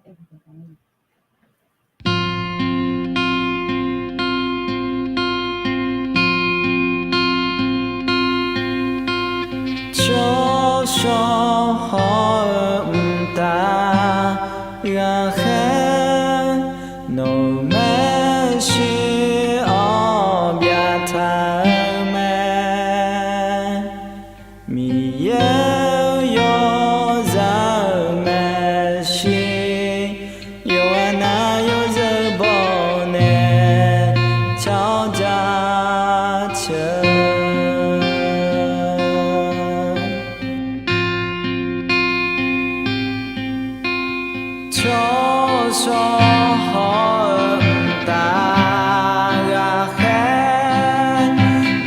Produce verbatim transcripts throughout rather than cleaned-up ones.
aer-eu dawqtawvluf. Tsawrshawr hawr-eu mqtav ghaqkhaer, nawq-euq maeqshi awr byavtaq-eu mae. Miqyaer-eu yawzaq-euq maeqshi, yawqghaq nav yawzeu baw nae car-awr jaceuq. Tsawrshawr hawr-eu mqtav ghaqkhaer,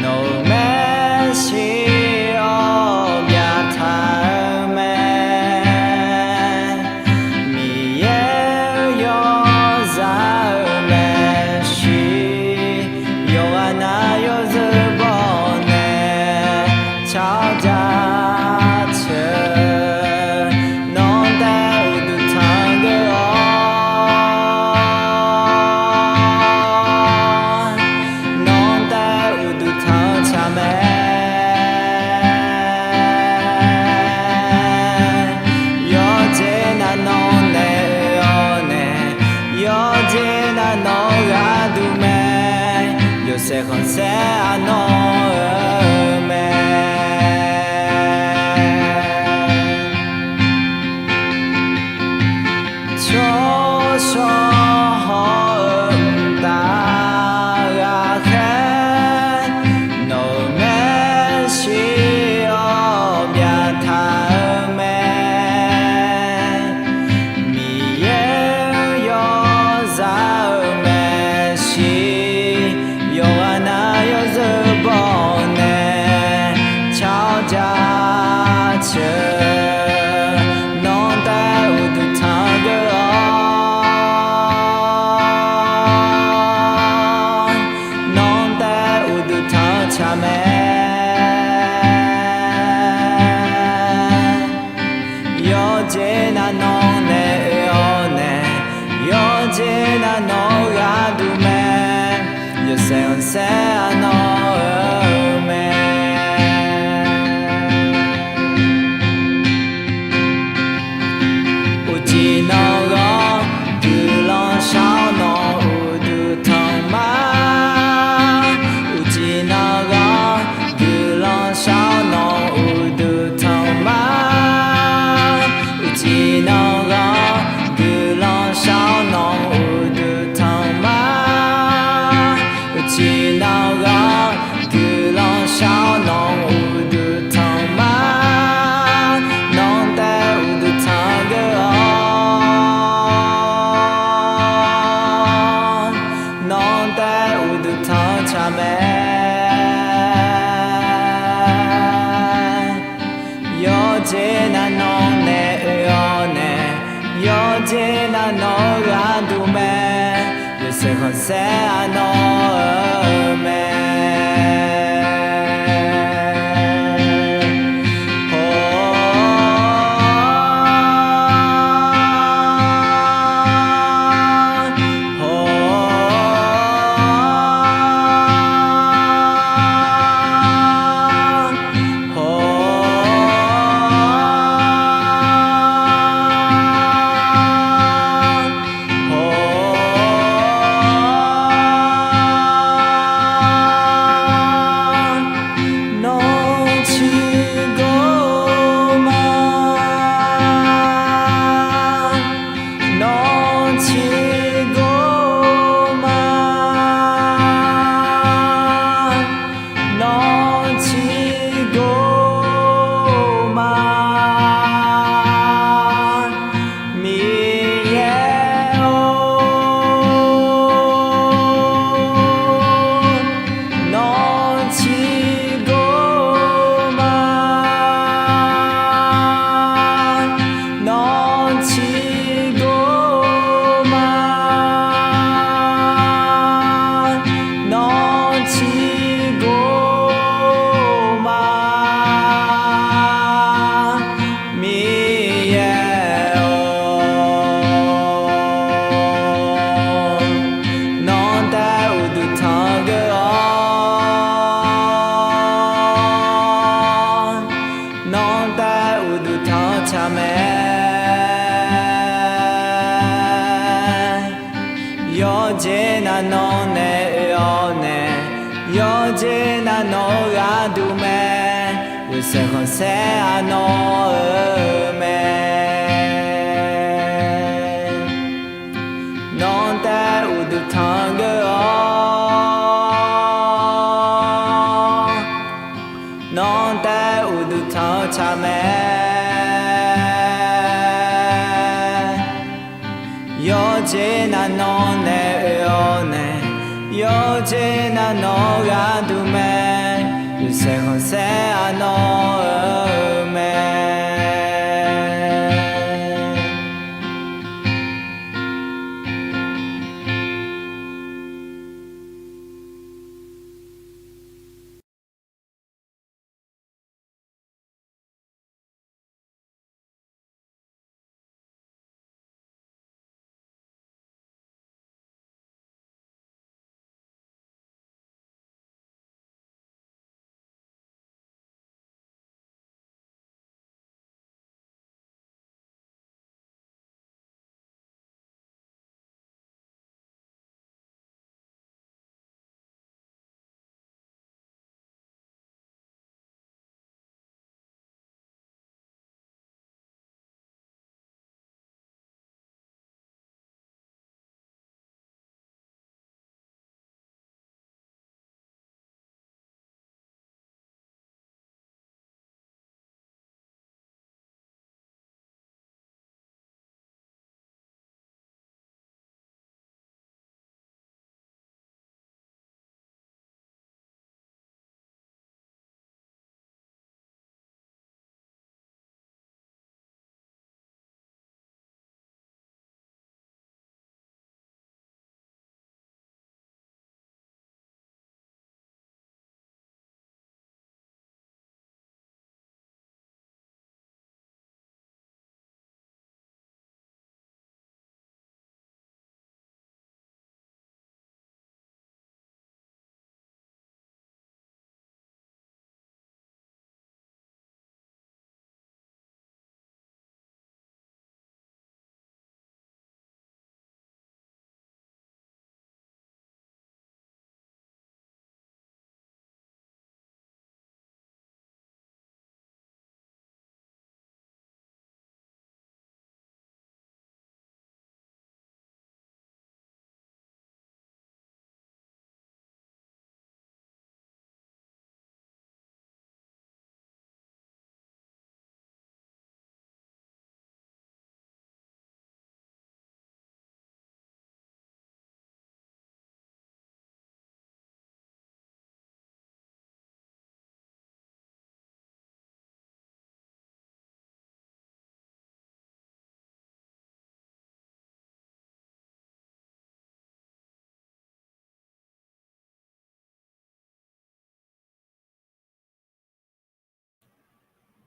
nawq-euq maeqshi awr byavtaq-eu mae. Miqyaer-eu yawzaq-euq maeqshi, yawqghaq nav yawzeu baw nae car-awr jaceuq. Nawq-anr taef uqduq tanq geur-awr, nawq-anr taef uqduq tanq-eu tsaq mae. Yawqjeq nav nawq nae oe-awr nae, yawqjeq nav nawq-eu gharduq mae. Yawshaef khanqsaer aqnawr-eu mae. Tsawrshawr hawr-eu mqtav ghaqkhaer, nawq-euq maeqshi awr byavtaq-eu mae. Miqyaer-eu yawzaq-euq maeqshi, yawqghaq nav yawzeu baw nae car-awr jaceuq. Nawq-anr taef uqduq tanq geur-awr, nawq-anr taef uqduq tanq-eu tsaq mae. Yawqjeq nav nawq nae oe-awr nae, yawqjeq nav nawq-eu gharduq mae. Yawshaef khanqsaer aqnawr-eu mae. Uqcif nanq ghawr guiqlanq shar-awr nawq uqduq tanq ma. Uqcif nanq ghawr guiqlanq shar-awr nawq uqduq tanq ma. Uqcif nanq ghawr guiqlanq shar-awr nawq uqduq tanq ma. Uqcif nanq ghawr guiqlanq shar-awr nawq uqduq tanq ma. Nawq-anr taef uqduq tanq geur-awr, nawq-anr taef uqduq tanq-eu tsaq mae. Yawqjeq nav nawq nae oe-awr nae, yawqjeq nav nawq-eu gharduq mae. Yawshaef khanqsaer aqnawr-eu mae. Hawr, hawr, hawr. Nawr ciqgor ma, nawr ciqgor ma, nawr ciqgor ma. Miqyaer-or, nawr ciqgor ma, nawr ciqgor ma, nawr ciqgor ma. Miqyaer-or, Yawqjeq nav nawq nae oe-awr nae, yawqjeq nav nawq-eu gharduq mae, yawsaeq khanqsaer-aq nawq-euq mae. Nawq taef uqduq tanq geur-awr, nawq taef uqduq tanq-eu tsaq mae. Yawqjeq nav nawq nae oe-awr nae, yawqjeq nav nawq-eu gharduq mae, yawsaeq khanqsaer-aq nawq-euq mae.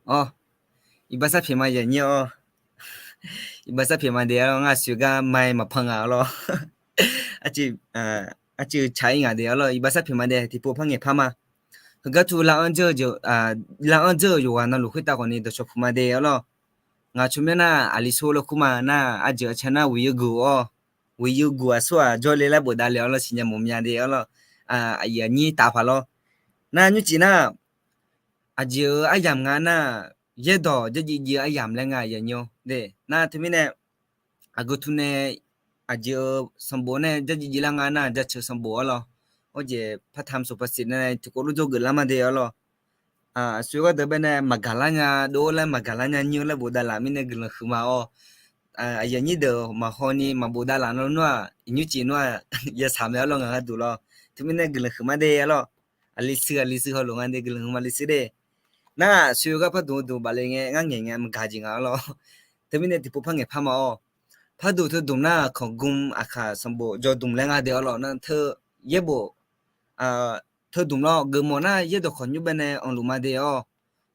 Awr, iqbax sarpyaeq ma yaqnyir-awr. Iqbax sarpyaeq ma de-awr, ngar aqsoeq gar mai maqpan ngaq-awr lawr. Arcuiv tsaq-ir ngaq de-awr lawr, iqbax sarpyaeq ma de, tiqpov par ngaeq par ma. Heugar tu lar-anr dzeur-eu yawqghaq navluf khoertav khawfni dawqcawq puq ma de-awr lawr. Ngaq tsawrmyanr nar aqli sor laer kur ma nar, arjeuq aqca nar wiq yawguq-awr, wiq yawguq aqsur-aq jawrle laer bofdav le-awr lawr, siqnya mawf mya de-awr lawr. Aqyuif aqnyir taf paq lawr. Nar nymrcif nar, aqjeq-euq aryamq nga nar, yaerdawq jarjir jiv-eu aryamq laer nga yaqnyir-awr de. Nar teumirnae aqgeu tu nae aqjeq-euq sanqbof nae jarjir jiv lar nga nar, jaceuq sanqbof-awr lawr. Awr jeq part time สุภาษิต nae tiqkawv lof jawrgeuf lar ma de-awr lawr. Aqsoeq gharduq baenae maqgaq lar nya dov-awr laer, maqgaq lar nya nyir-awr laer bofdav laf mirnae guiqlanq huiqma-awr. Aqyuif aqnyir deuq maqhaw ni maqbofdav laf nmr-aq, iqnymr cif nmr-aq, yasaq mae-awr lawr, ngaq gharduq lawr. Teumirnae guiqlanq huiqma de-awr lawr. Aqli sui aqli sui hawluf nga de guiqlanq huiqma li sui de. Nar aqsoeq gar pardmq-eu dmq bafle ngae ngar ngaeq ngae maqgaq jeq ngaq-awr lawr. Teumirnae tiqpov par ngaeq par ma-awr. Parduq teudmq nar khanqgm aqkaq sanqbof jawrdmq laer nga de-awr lawr. Nar teu yaerbof teudmq lawr geufmawf nar yaerdawq khawqnymr baenae anqluf ma de-awr.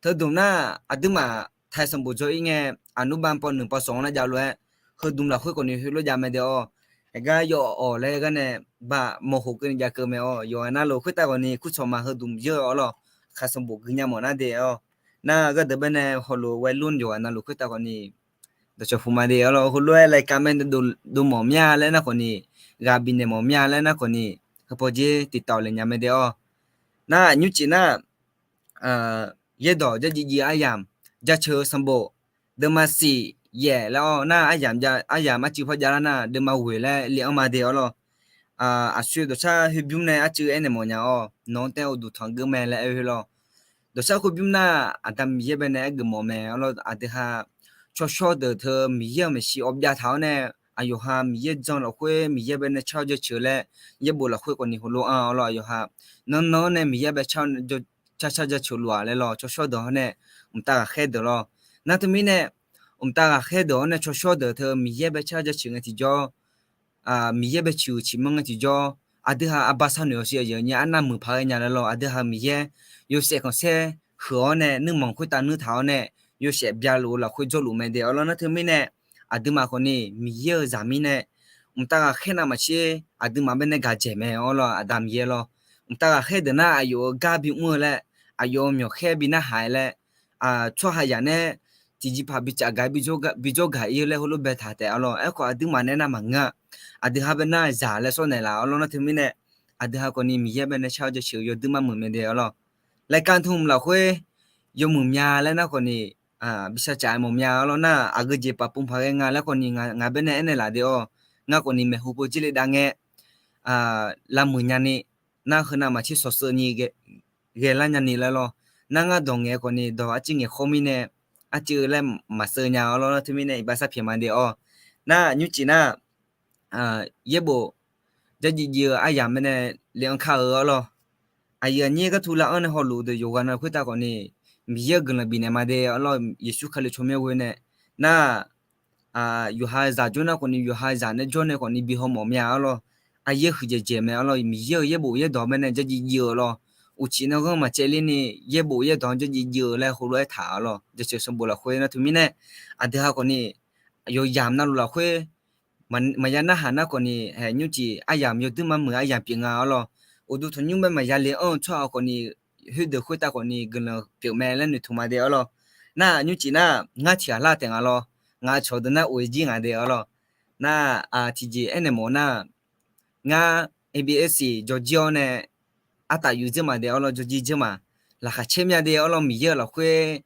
Teudmq nar aqduimaf tai sanqbof jawr-ir ngae, aqnmr ba paw nmq paw sawq-anr nar jav lof-aer, heudmq lafkhoer khawfni heulof jav mae de-awr. Aqgar yawf-awq laer gar nae ba mawq khof keuvni jav keuv mae-awr. Yawqghaq navluf khoertav khawfni kurcawq ma heudmq yeur-awr lawr, aqkaq sanqbof gui nya mawf nar de-awr. Nar gharduq baenae hawluf วัยรุ่น yawqghaq navluf khoertav khawfni dawqcawq puq ma de-awr lawr, heulof-aer รายการ mae dov mawf mya laer nar khawfni ghaq bifnaeq mawf mir-a laer nar khawf ni, heupaw jer tiqtawf le nya mae de-awr. Nar nymrcif nar, yaerdawq jarjir jir aryamq, jaceuq-eu sanqbof, deuvma siq yaef laer-awr nar, aryamq arcuiv par javlar nar deuvma ghoeq laer le-anr ma de-awr lawr. Aqsur dawqshar khoerbymr nae arcuiv aernaeq mawf nya-awr, nawq-anr tae uqduq tanqgeur mae laer aer-eu lawr. Dawqshar khoerbymr nar, Aqda Miqyaer bae nae aergeuf mawf mae-awr lawr. Aqdui ha tsawrshawr deuq teu Miqyaer-euq maeqshi awv byav taq-awr nae, aqyawf ha Miqyaer jan lafkhoer Miqyaer bae nae car-awr jaceuq laer, yaerbof lafkhoer khawf ni heulof-anr-awr lawr, aqyawf ha nannan-anr nae Miqyaer bae car car jaceuq luf-aq laer lawr, tsawrshawr deuq-anr nae mqtav ghaqkhaer deuq lawr. Nar teumirnae, mqtav ghaqkhaer deuq-anr nae tsawrshawr deuq teu Miqyaer bae car jaceuq ngae tiqjawr, Miqyaer bae ciqhuiq ciqmanr ngae tiqjawr, aqdui ha arbar sharnoeq-awr shir aqyawf nyir arnavmuiq paq-aer nya laer lawr. Aqdui ha Miqyaer yawshaef khanqsaer huiq-awr nae nuirmanq khoertav nuir taq-awr nae, yawshaef byaluf-eu lafkhoer jawrluf mae de-awr lawr. Nar teumirnae, aqduimaf khawf ni Miqyaer-euq zaq mirnae, mqtav ghaqkhaer navmaqtser aqduimaf bae nae gaq dzaeq mae-awr lawr, Aqda Miqyaer lawr. Mqtav ghaqkhaer deuq nar aqyawf-euq gar bimr-eu laer, aqyawf-euq myawqkhaer bi narhaq-aer laer, tsawrhaq yaq nae tiqjeq paq bi tsaf gaq bijawr gaq ir-eu laer heulof baetaq taef-awr lawr. Aerkhawf aqduimaf nae nar maqngeur-a. Aqdui ha bae nar zaq laer sawr naeqlaf-awr lawr. Nar teumirnae, aqdui ha khawf ni Miqyaer bae nae car-awr jaceuq yawduir mar muiq mae de-awr lawr. Laeqkar tmr lafkhoer yawmuiq mya laer nar khawf ni, bi shar caf-aer mawf mya-awr lawr. Nar aqgeujeq paf pmr paq ghae nga laer khawf ni ngaq bae nae aernaeq laf de-awr, ngar khawf ni maeqhu pov jir le dav ngae, lavmuiq nyani, nar heu navmaqtser shawqshawq ni ghae lar nyani laer lawr. Nar ngar dawq ngaeq khawf ni dawq arcuiv ngaeq khawr mirnae, arcuiv laer maqsheuv nya-awr lawr. Nar teumirnae iqbax sharpyaeq ma de-awr. Nar nymrcif nar, yaerbof jarjir jir-eu aryamq bae nae le-anr kar-eu-awr lawr. Aqyuif aqnyir gharduq lar-anr nae hawluf deuq yawqghaq navluf khoertav khawf ni, Miqyaer-euq guiqlanq bifnaeq ma de-awr lawr. Yeqsur Kali tsawrmyanr ghoe nae nar, yawqha zaq jawr nar khawf ni, yawqha zaq nae jawr nae khawf ni bi hawmawf mya-awr lawr. Aqyaer huiqdzaeq dzaeq mae-awr lawr. Miqyaer-euq yaerbof yaerdawq bae nae jarjir jir-eu lawr. Uqcif nar ghanr maqcaev ler ni, yaerbof yaerdawq-anr jarjir jir-eu laer heulof-aer taq-awr lawr. Jaceuq sanqbof lafkhoer nar teumirnae, aqdui ha khawf ni, yawqyamq navluf lafkhoer maqya narhaq nar khawf ni, haeq nymrcif aryamq yawduir mar muiq aryamq pyeuf nga-awr lawr. Uqduq tanqnymr bae maqya le-anr-eu tsawrhaq khawf ni, khoerdeuq khoertav khawf ni guiqlanq pyeuf mae laer noeqtmq ma de-awr lawr. Nar nymrcif nar, ngar tiqghaq lar taef nga lawr. Ngaq-euq cawq deuq nar of-aer jir nga de-awr lawr. Nar, tiqjeq aernaeq mawf nar, ngar A B S jawrjir-awr nae, artaf yuf dzeur ma de-awr lawr, jawrjir dzeur ma. Laqkhaq caer mya de-awr lawr, Miqyaer-euq lafkhoer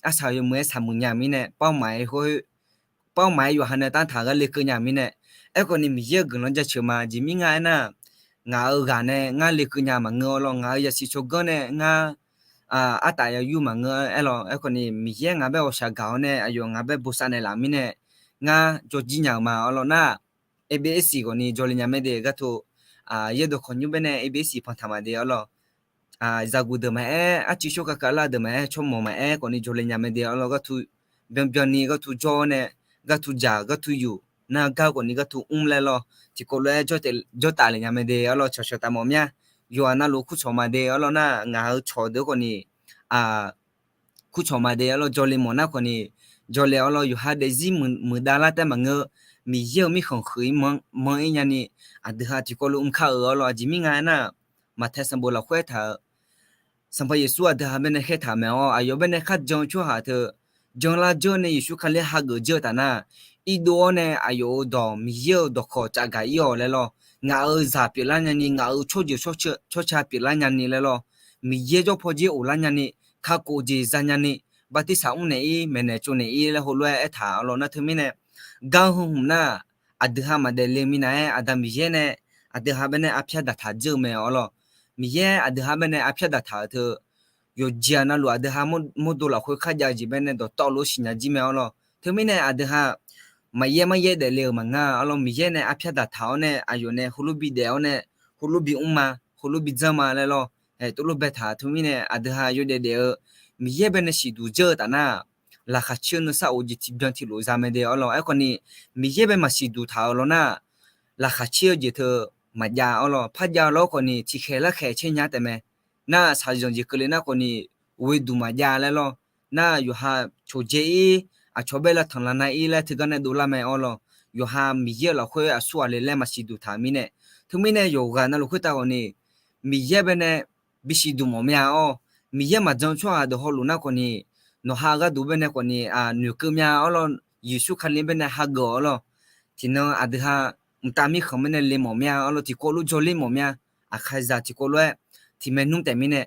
arsaq yawmuiq-aer shaqmuiq nya mirnae, pawrmaf-aer khoer pawrmaf-aer yawqha nae taf taq gar lekeuv nya mirnae, aerkhawf ni Miqyaer-euq guiqlanq jaceuq ma. Aqjeq mir nga aernar, ngaq-euq ghaq nae ngar lekeuv nya maqngeur-awr lawr, ngaq-euq yasiq tsawrganr nae ngar artaf ya yur maqngeur-aer lawr. Aerkhawf ni Miqyaer ngaq bae ghawqshaq gaq-awr nae aqyawf ngaq bae bosav naeqlaf mirnae, ngar jawrjir nya-euq ma-awr lawr. Nar, A B S khawf ni jawrle nya mae de gharduq, yaerdawq khawqnymr bae nae A B S panq taq ma de-awr lawr. Zaqguq deuq maqaer, arcuiv shawrkhav khavlar deuq maqaer, tsawrmawq maqaer khawf ni jawrle nya mae de-awr lawr. Gharduq byanbyan ni gharduq jawr-awr nae, gharduq dzaq gharduq yuf, nar gar khawf ni gharduq mr laer lawr. Tiqkawv lof-aer jawrtaf le nya mae de-awr lawr. Cawqcawq taf mawf mya. Yawqha navluf kurcawq ma de-awr lawr. Nar ngaq-euq cawq deuq khawf ni kurcawq ma de-awr lawr. Jawrle mawf nar khawf ni jawrle-awr lawr. Yawqha daefzir muiqdav lar taef maqngeur. Miqyaer-euq mirkhanq huiq-ir manr-ir nyani, aqdui ha tiqkawv lof mr kar-euq-awr lawr. Aqjeq mir nga aernar, Maqtaeq sanqbof lafkhoer taq-euq Sanqpaq Yeqsur aqdui ha bae nae khaertaq mae-awr, aqyawf bae nae kharjan-eu tsawrhaq teu janlar dzeur nae Yeqsur Kali hageuf dzeur-eu taf nar, irdov-awr nae aqyawf-euq dawq Miqyaer-euq dawqkawq cafgaq ir-awq laer lawr. Ngaq-euq zaq pyeuflar nyani, ngaq-euq tsawrjeuq tsawrca pyeuflar nyani laer lawr. Miqyaer jawr pawdzer of lar nyani, kakhof jeq za nyani, bartirsaq mrnaeq ir, maeqnaeq tsovnaeq ir laer heulof-aer aertaq-awr lawr. Nar teumirnae, gar heu hmq nar, aqdui ha maqdaef le minav-aer Aqda Miqyaer nae aqdui ha bae nae arpyar daqtaq dzeur-eu mae-awr lawr. Miqyaer aqdui ha bae nae arpyar daqtaq-euq teu, yawqjeq navluf aqdui ha mawrdo lafkhoer kharjav-eu jeq bae nae dawqtawvluf-eu siqnya jir mae-awr lawr. Teumirnae aqdui ha maqyaer maryaer daefle-euq maqnga-awr lawr. Miqyaer nae arpyar daqtaq-awr nae aqyawf nae heulof bidaef-awr nae, heulof bimr ma, heulof bidzanr ma laer lawr. Haeq tov lof baetaq teumirnae aqdui ha yawdaef daef-eu Miqyaer bae nae siqduq dzeur-eu taf nar, laqkhaq caer-eu nuisar of-eu jeq tiqbyan tiqlof za mae de-awr lawr. Aerkhawf ni Miqyaer bae maqsiqduq taq-euq lawr nar, laqkhaq caer-eu jeq teu maqjav-awr lawr. Parjav lawr khawf ni tiqkhaeq larkhaeq caer nya taef mae. Nar shaqzanq jeq keuvle nar khawf ni ghoeduq maqjav laer lawr. Nar yawqha coqdzae-ir, aqcawq bae lavtanq lavnav ir laer teugar nae dovlar mae-awr lawr. Yawqha Miqyaer-euq lafkhoer aqsur ghaq le laer maqsiqduq taq mirnae, teumirnae yawqghaq navluf khoertav khawf ni Miqyaer bae nae bisiq duq mawf mya-awr, Miqyaer maqjan tsawrhaq deuq hawluf nar khawf ni, nawqha gharduq bae nae khawf ni noeqkeuv mya-awr lawr. Yeqsur Kali bae nae hageuf-awr lawr. Tiqnan aqdui ha mqtav mirkhanq mirnae le mawf mya arlawr, tiqkawv lof jawrler mawf mya. Aqkaqzaq tiqkawv lof-aer tiqmae nmr taef mirnae,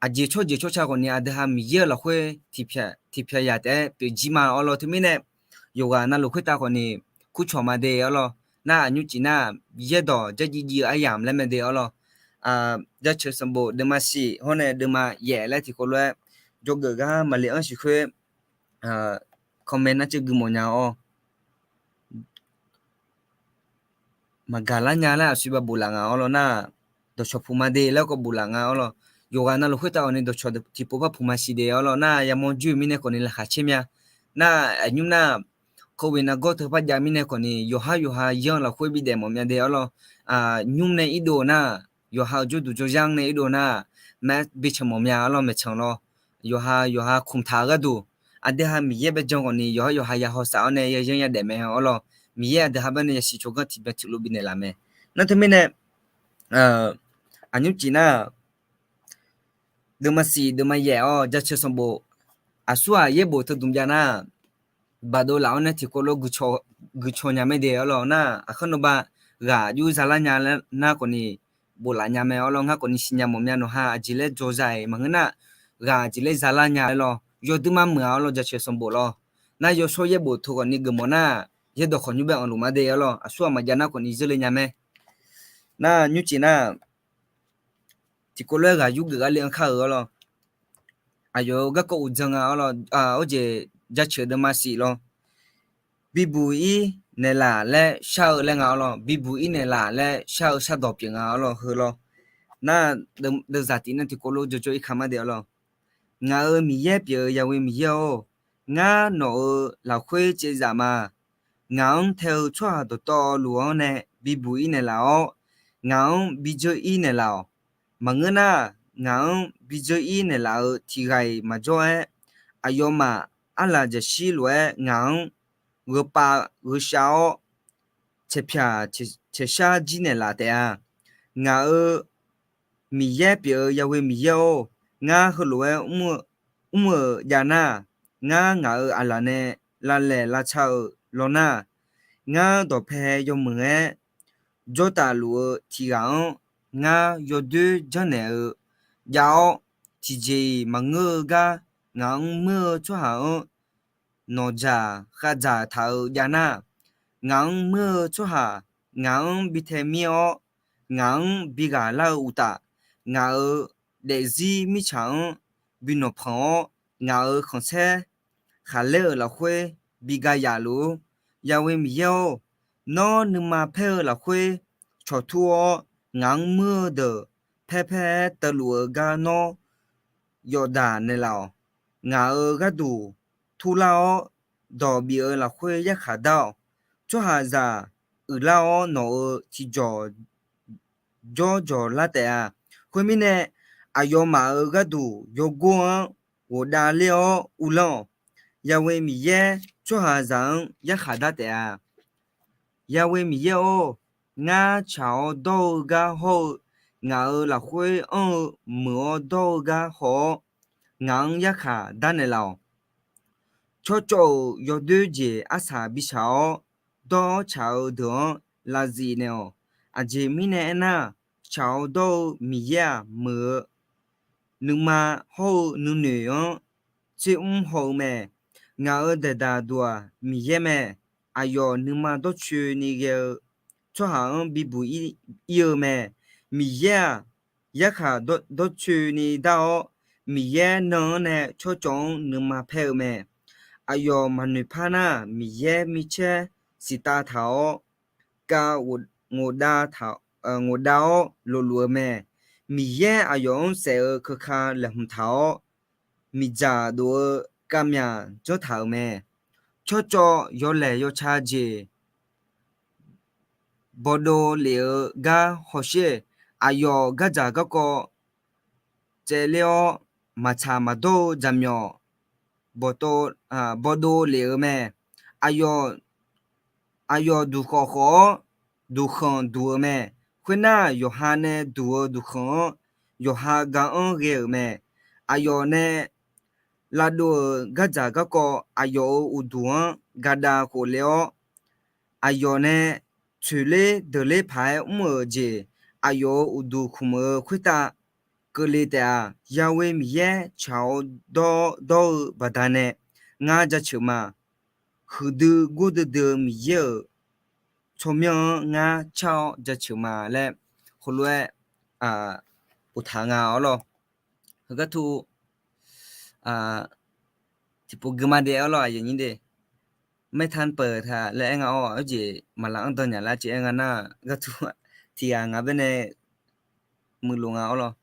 aqjeq tsawrjeuq tsawrca khawfni aqdui ha Miqyaer-euq lafkhoer tiq pyaq yaq taef-aer pyeuf jir ma arlawr. Teumirnae yawqghaq navluf khoertav khawfni kurcawq ma de arlawr. Nar aqnymr cif nar, yaerdawq jarjiv jiv-eu aryamq laer mae de arlawr. Jaceuq sanqbof deuvma siq hawr nae deuvma yaef laer tiqkawv lof-aer jawrgeuf gar maqle anr siq khoer, comment nar tsev gui mawf nya-awr, maqgaq lar nya laer aqsur ba bof laf nga arlawr nar, dawqcawq puq ma de laer kawv bof laf nga arlawr. Yawqghaq navluf khoertav khawfni dawqcawq tiqpov par puq ma siq de arlawr nar, yamawr jir-eu mirnae khawfni laqkhaq caer mya. Nar aqnymr nar, kawv-eq nargawr teu par jav mirnae khawfni yawqhar yawqha yanr lafkhoer bidaef mawf mya de arlawr. Nymr nae irdov nar, yawqha-euq jawrduq jawrzanr nae irdov nar, maer bi canq mawf mya arlawr, maeqtsanq lawr. Yawqha yawqha kmqtaq-eu gharduq, aqdui ha Miqyaer bae jan khawfni yawqhar yawqha ya hawsav-awr nae yayanr yadaef mae arlawr. Miqyaer aqdui ha bae nae yasiq tsawrganr tiqbyan tiqlof bifnaeq laf mae. Nar teumirnae, aqnymr cif nar, deuvma siq deuvma yaef-awr jaceuq sanqbof, aqsur-aq yaerbof teudmq jav nar, baqdov laf-awr nae tiqkawv lof guiqcawq nya mae de arlawr nar, aqkar nawba ghaq jur zalar nya nar khawfni bof laf nya mae arlawr. Ngar khawfni siqnya mawf mya nawq ha aqjeq laer dzaw za-iq maqngeur nar, ghaq aqjeq laer zalar nya-aer lawr, yawduima meuq-a arlawr jaceuq sanqbof lawr. Nar yawshawr yaerbof teu khawfni geufmawf nar, yaerdawq khawqnymr bae anqluf ma de arlawr, aqsur-aq maqjav nar khawfni zeurle nya mae. Nar nymrcif nar, tiqkawv lof-aer ghaq yurgeuf gar le-anr kar-euq arlawr. Aqyawf-euq garkawv uqdzan nga arlawr, arjeq jaceuq deuvma siq lawr. Bibuq ir naeqlaf laer shar-eu laer nga arlawr, bibuq ir naeqlaf laer shar-eu shardawq pyeuf nga arlawr heu lawr. Nar, deuvzaq tif nar tiqkawv lof jawrjawr ir ka mar de arlawr. Ngaq-euq Miqyaer pyeuf-eu Yahweh Miqyaer-or, ngar nawq-euq lafkhoer caevzaf ma. Ngaq-anr tae-eu tsawrhaq dawqtawvluf-anr nae bibuq ir naeqlaf-awr, ngaq-anr bi dzeur ir naeqlaf-awq. Maqngeur nar, ngaq-anr bi dzeur ir naeqlaf-eu tiq ghaq-iq maqjawr-aer, aqyawfmaf arlaq jaqshir lof-aer ngaq-anr gheupav gheushav-awr, caeqpyaq caeqshar jir naeqlaf taef-a. Ngaq-euq Miqyaer pyeuf-eu Yahweh Miqyaer-or, ngar heulof-aer mr-euq jav nar, ngar ngaq-euq aqlaf nae lavlaeq lavtsa-euq lawnar, ngar dawqpae yawmuiq-aer jawrtaf luf-eu tiq ghaq-anr ngar yawdoer janrnaeq-eu jav-awr, tiqjeq-iq maqngeur-eu gar ngaq-anr muir-eu tsawrhaq-anr nawqdzaq khavdzaq taq-eu jav nar, ngaq-anr muir-eu tsawrhaq ngaq-anr bi tae mir-awr, ngaq-anr bi ghaq lar-eu uqtaf, ngaq-euq daefzir mirtsaq-anr bi nawqpanq-awr, ngaq-euq khanqsaer khaqlaer-euq lafkhoer bi ga yaf luf-ur. Yahweh Miqyaer-or, nawr nuima paer-eu lafkhoer cawqtur-awr, ngaq-anr muir-eu deuq paerpaer-aer teuvluf-eu gar nawr yawfdaq naeqlaf-awq. Ngaq-euq gharduq turlar-awr, dawq bif-eu lafkhoer yarkhaq dar-awq. Tsawrhaqzaq uiqlar-awr, nawq-euq tiqjawq jawrjawq lar taef-a. Khoermirnae, aqyawfmaf-euq gharduq yawgor-anr ghofdav ler-awr uvlanr-awq. Yahweh Miqyaer tsawrhaqzaq-anr yarkhaq dar taef-a. Yahweh Miqyaer-or, ngar tsaq-awr dawr-eu gar hawr-eu, ngaq-euq lafkhoer anr-eu muiq-awr dawr-eu gar haw-awr, ngaq-anr yarkhaq dar naeqlaf-awq. Tsawrcawv-euq yawdoer jeq arsaq bishaq-awr, dawr-awr tsaq-eu deuq-anr lavzif naeq-awq. Aqjeq mirnae aernar, tsaq-awr dawr-eu Miqyaer-aq muiq-eu, nuima hawr-eu nuinoeq-anr tsermr haw-eu mae. Ngaq-euq daeqdaq duq-aq Miqyaer mae. Aqyawf nuima dawrcoeni ghae-eu tsawrhaq-anr bibuq ir-eu mae. Miqyaer-aq, yarkhaq dawrcoeni dar-awr, Miqyaer nan-anr nae tsawrcawv-anr nuima paer-eu mae. Aqyawf maqnoeq par nar, Miqyaer micaer siqtav taq-awr, kav ngofdav-awr lofluf-eu mae. Miqyaer aqyawf-anr saef-eu keuka laeqhmq taq-awr, miqdzaq dof-eu kavmyaq janr taq-euq mae. Tsawrcawv yawlaeq yawca jeq bawdov lef-eu gar hawsher. Aqyawf gardzaq garkawv caevler-awr, maqtsaq maqdawr-eu jaqmyawf bawdov lef-eu mae. Aqyawf duqkhawf khawf-awr, duqkhanq duq-eu mae. Khoernar, yawqha nae duq-eu duqkhanq-anr yawqha ga-anr ghae-euq mae. Aqyawf nae lavdov-euq gardzaq garkawv aqyawf-euq uqduq-anr gadav khof le-awr, aqyawf nae tsoeqler deuqler paq-aer mr-euq jeq, aqyawf-euq uqduq khmq-eu khoertav keuvle taef-a. Yahweh Miqyaer tsaq-awr dawr-eu baqdanae ngar jaceuq ma. Huiqdui gordui dui-eu Miqyaer-euq tsawrmyanr-anr ngar car-awr jaceuq ma laer heulof-aer boftaq nga-awr lawr. Heugar tu tiqpov gui ma de-awr lawr, aqyuif aqnyir de. Maertanr peuq taq laer aer nga-awr, aqjeq maqlav-anr dan nyaf lar jeq aer nga nar, gar tu tiqghaq ngaq baenae muiqlof nga-awr lawr.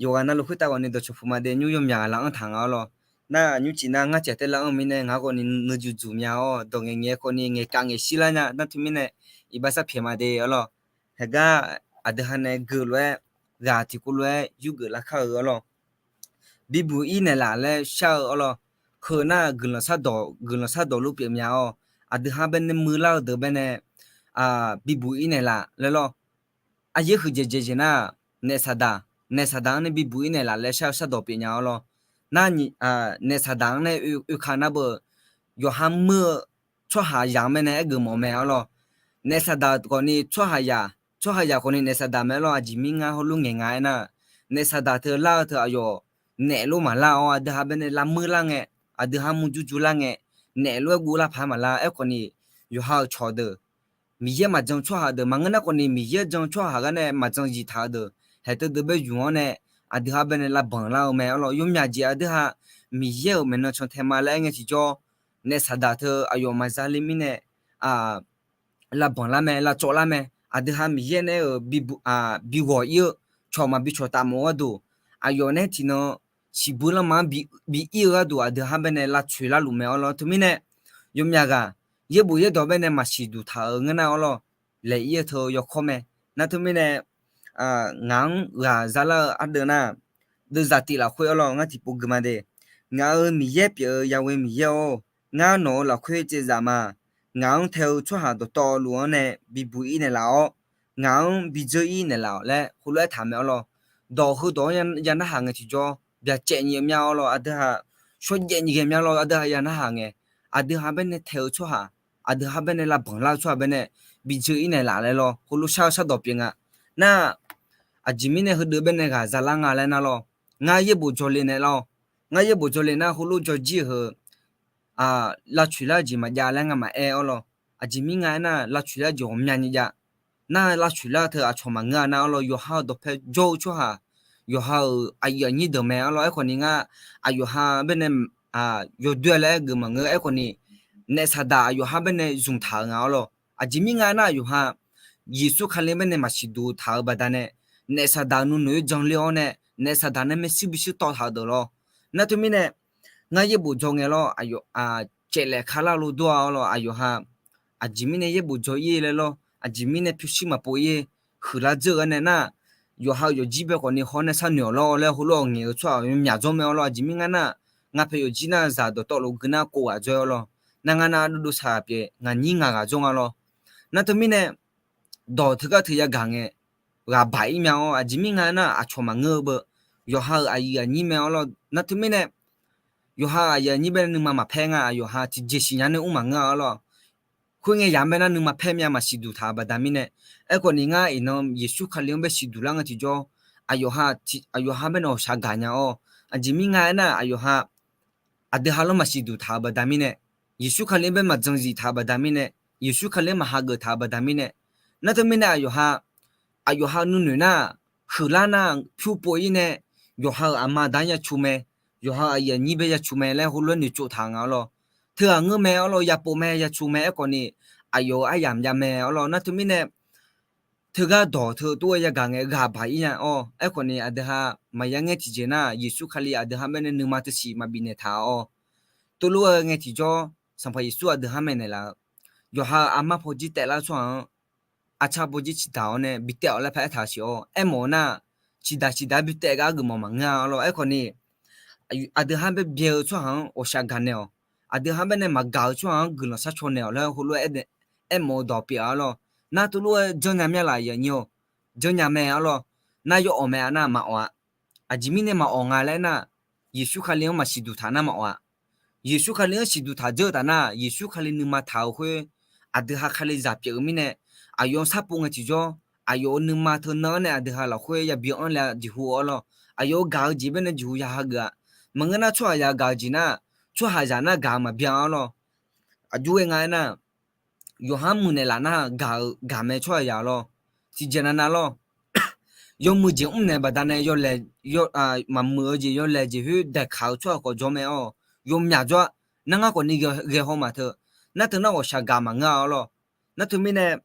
Yawqghaq navluf khoertav ghawqni dawqcawq puq ma de nymr yawmyaq ghaq lav-anr taq nga-awr lawr. Nar nymrcif nar ngar tiq ghaq tae lav-anr mirnae ngaq-anr khawfni nuijuq juq mya-awr, dawq ngaeq ngaeq khawfni ngaeqkav ngaeqshir lar nya. Nar teumirnae iqbax sarpyaeq ma de-awr lawr. Haeqgar aqdui ha nae geulof-aer ghaq tiqkov lof-aer yurgeuf lar kar-eu-awr lawr. Bibuq ir naeqlaf laer shar-eu-awr lawr. Heu nar guiqlanq shardawq, guiqlanq shardawq lof pyeuf mya-awr, aqdui ha baenae muilar-eu deuq baenae bibuq ir naeqlaf laer lawr. Aqyaer huiqdzaeq dzaeq jeq nar, naef saqdaq, naef saqdaq-anr nae bibuq ir naeqlaf laer shar-eu shardawq pyeuf nya-awr lawr. Nar naef saqdaq-anr nae oekaq nar beu, yawqha muir-eu tsawrhaqzaq-anr mae nae aergeuf mawf mae-awr lawr. Naef saqdaq khawfni tsawrhaqzaq, tsawrhaqzaq khawfni naef saqdaq mae-awr lawr. Aqjeq mir ngar heulof ngaeq nga aernar, naef saqdaq teu lar-eu teu aqyawf naef lof maqlar-awr, aqdui ha baenae lavmuir lar ngae, aqdui ha murjur jur lar ngae, naef lof-aer guv lar paq-aer maqlar. Aerkhawfni yawqha-euq cawqdeuq Miqyaer maqjan tsawrhaq deuq maqngeur nar khawfni, Miqyaer jan tsawrhaq gar nae maqjan zif taq-eu deuq, haeq teu deuq bae yuf-anr nae, aqdui ha baenae lavbanq lar-eu mae-awr lawr. Yawmyaq jeq aqdui ha Miqyaer-euq maeqnan can tae ma laer aer ngae tiqjawr, naef saqdaq teu aqyawf maqza le mirnae lavbanq lar mae, lavcawv lar mae. Aqdui ha Miqyaer nae-euq bighawq ir-eu cawq maqbi cawqtaf mawf gharduq, aqyawf nae tiqnan siqbuir lanma-anr bi ir-eu gharduq aqdui ha baenae lavtsoeq larluf mae-awr lawr. Teumirnae yawmyaq ghaq yaerbof yaerdawq baenae maqsiq duq taq-euq ngeur nar-awr lawr, laeq ir-eu teu yawkawr mae. Nar teumirnae ngaq-anr ghaq zalar-eu ardeuv nar, deuvzaq tif lafkhoer-awr lawr, ngar tiqpov gui ma de. Ngaq-euq Miqyaer pyeuf-eu Yahweh Miqyaer-or, ngar nawq-euq lafkhoer caevzaf ma. Ngaq-anr tae-eu tsawrhaq dawqtawvluf-anr nae bibuq ir naeqlaf-awr, ngaq-anr bidzeur ir naeqlaf-awq laer heulof-aer taq mae-awr lawr. Dawq heudawq-anr ya narhaq ngae tiqjawr, byacaev nyiq-eu mya-awr lawr, aqdui ha shawrjaev nyiq ghae mya lawr, aqdui ha ya narhaq ngae, aqdui ha baenae tae-eu tsawrhaq, aqdui ha baenae lavbanq lar-eu tsawrhaq baenae bidzeur ir naeqlaf laer lawr, heulof shar-eu shardawq pyeuf nga. Nar, aqjeq mirnae heudeuq baenae ghaq zalar nga laer nar lawr, ngar yaerbof jawrle nae lawr, ngar yaerbof jawrle nar heulof jawrjir-eu heu lavtsoeq lar-eu jeq maqjav laer ngamaf aer-awr lawr. Aqjeq mir nga aernar, lavtsoeq lar-eu jeq ghawqmyani jav. Nar lavtsoeq lar-eu teu aqcawq maqngeur-a nar-awr lawr, yawqha-euq dawqpae jawr-eu tsawrhaq, yawqha-euq aqyuif aqnyir deuq mae-awr lawr. Aerkhawfni ngar aqyawqha baenae yawdoer-a laer aer geuf maqngeur. Aerkhawfni naef saqdaq aqyawqha baenae zmq taq-euq nga-awr lawr. Aqjeq mir nga aernar, yawqha Yeqsur Kali-anr baenae maqsiq duq taq-euq baqdanae, naef saqdaq nuinoeq-aer janler-awr nae, naef saqdaq nae maershuir bishuir tawv taq-euq deuq lawr. Nar teumirnae ngar yaerbof jawr ngae lawr, caevlaef kalar lo dawr-a-awr lawr, aqyawqha aqjeq mirnae yaerbof jawr ir laer lawr, aqjeq mirnae pyurshuir maqpov ir, huiqlar dzeur-eu gar nae nar, yawqha-euq yawqjir bae khawfni hawr nae sharnoeq-awq lawr laer heulof-aer ngaeq-eu tsawrhaq myaq jawr mae-awr lawr. Aqjeq mir nga nar, ngar pae yawqjir nar zaq dawqtawvluf gui nar kov ghaq jawr-awr lawr. Nar ngar nar dovdov saq pyeuf ngaq nyir ngaq ghaq jawr nga lawr. Nar teumirnae dawq teugar teu yagaq ngae, ghaq baq ir mya-awr, aqjeq mir nga aernar, aqcawq maqngeur-eu beu, yawqha-euq aqyuif aqnyir mae-awr lawr. Nar teumirnae yawqha-euq aqyuif aqnyir baenae nuima maqpaer nga, aqyawqha tiqjeq siqnya nae mr maqngeur-a-awr lawr. Khoerngae yamq bae nar nuima paer mya maqsiq duq taq-euq baqda mirnae, aerkhawfni ngar iqnan Yeqsur Kali-anr bae siq duq lar ngae tiqjawr, aqyawqha, aqyawqha baenae ghawqshaq gaqnya-awr, aqjeq mir nga aernar, aqyawqha aqdui ha lawr maqsiq duq taq-euq baqda mirnae, Yeqsur Kali-anr bae maqjan zif taq-euq baqda mirnae, Yeqsur Kali-anr maqhageuf taq-euq baqda mirnae, nar teumirnae aqyawqha, aqyawqha nuinoeq nar, huiqlar nar pyur pov ir nae, yawqha-euq aqma aqda-anr yacu mae, yawqha-euq aqyuif aqnyir bae yacu mae laer heulof-aer noeqtsov taq nga-awr lawr. Teughaq ngeur mae-awr lawr, yapov mae, yacu mae, aerkhawfni aqyawf-euq aryamq jav mae-awr lawr. Nar teumirnae teugar dawq teu tov-aer yagaq ngae ghaq baq ir nya-awr, aerkhawfni aqdui ha maqya ngaer tiqjeq nar, Yeqsur Kali aqdui ha baenae nuima teusiq maqbif naeq taq-awr, tov lof-aer ngae tiqjawr, Sanqpaq Yeqsur aqdui ha maeqnaeq laf-eu, yawqha-euq armar pawjir taef lar-eu tsawrhaq-anr, arcar pawjir ciqdaq-awr nae bi taef-awq laer paraer taq siq-awr, aermawf-eu nar, ciqdaq ciqdaq-aer bi taef gar geufmawf maqngeur-a-awr lawr. Aerkhawfni aqdui ha bae byae-eu tsawrhaq-anr ghawqshaq gaqnaeq-awq. Aqdui ha baenae maqgaq-eu tsawrhaq-anr guiqlanq sharcaw naeq-awq laer heulof-aer aermawf-eu dawq pyeuf-a-awr lawr. Nar tov lof-aer janrnya mya laf aqyuif aqnyir-awr, janrnya mae-awr lawr. Nar yawawq mae-a nar maqawq-a. Aqjeq mirnae maqawq nga laer nar, Yeqsur Kali-anr maqsiq duq taq nar maqawq-a. Yeqsur Kali-anr siq duq taq dzeur-eu taf nar, Yeqsur Kali nuima taq-euq khoer, aqdui ha Kalizaq pyeuf-eu mirnae, aqyawf-anr sarpov ngae tiqjawr, aqyawf-euq nuima teunan-anr nae aqdui ha lafkhoer yabi anr le-a jeqhu-awr lawr. Aqyawf-euq gaq-eu jeq baenae jeqhu ya hageuf-a. Maqngeur nar tsawrhaqzaq gaq-eu jeq nar, tsawrhaqzaq nar gaq-eu maqbyan-awr lawr. Aqjox ghae nga aernar, yawqha-anr muiqnaeq laf nar gaq-eu gaq mae tsawrhaqzaq lawr. Tiqjeq nav nav lawr. Yawmuiq jeq mrnaeq baqdanae maqmuiq-eu jeq yawlaeq jeq khoer daeqkaq-eu tsawrhaq khawf jawr mae-awr, yawmyaq jawr-a. Nar ngar khawfni ghae haw ma teu. Nar teu nar ghawqshaq gaq maqngeur-a-awr lawr. Nar teumirnae,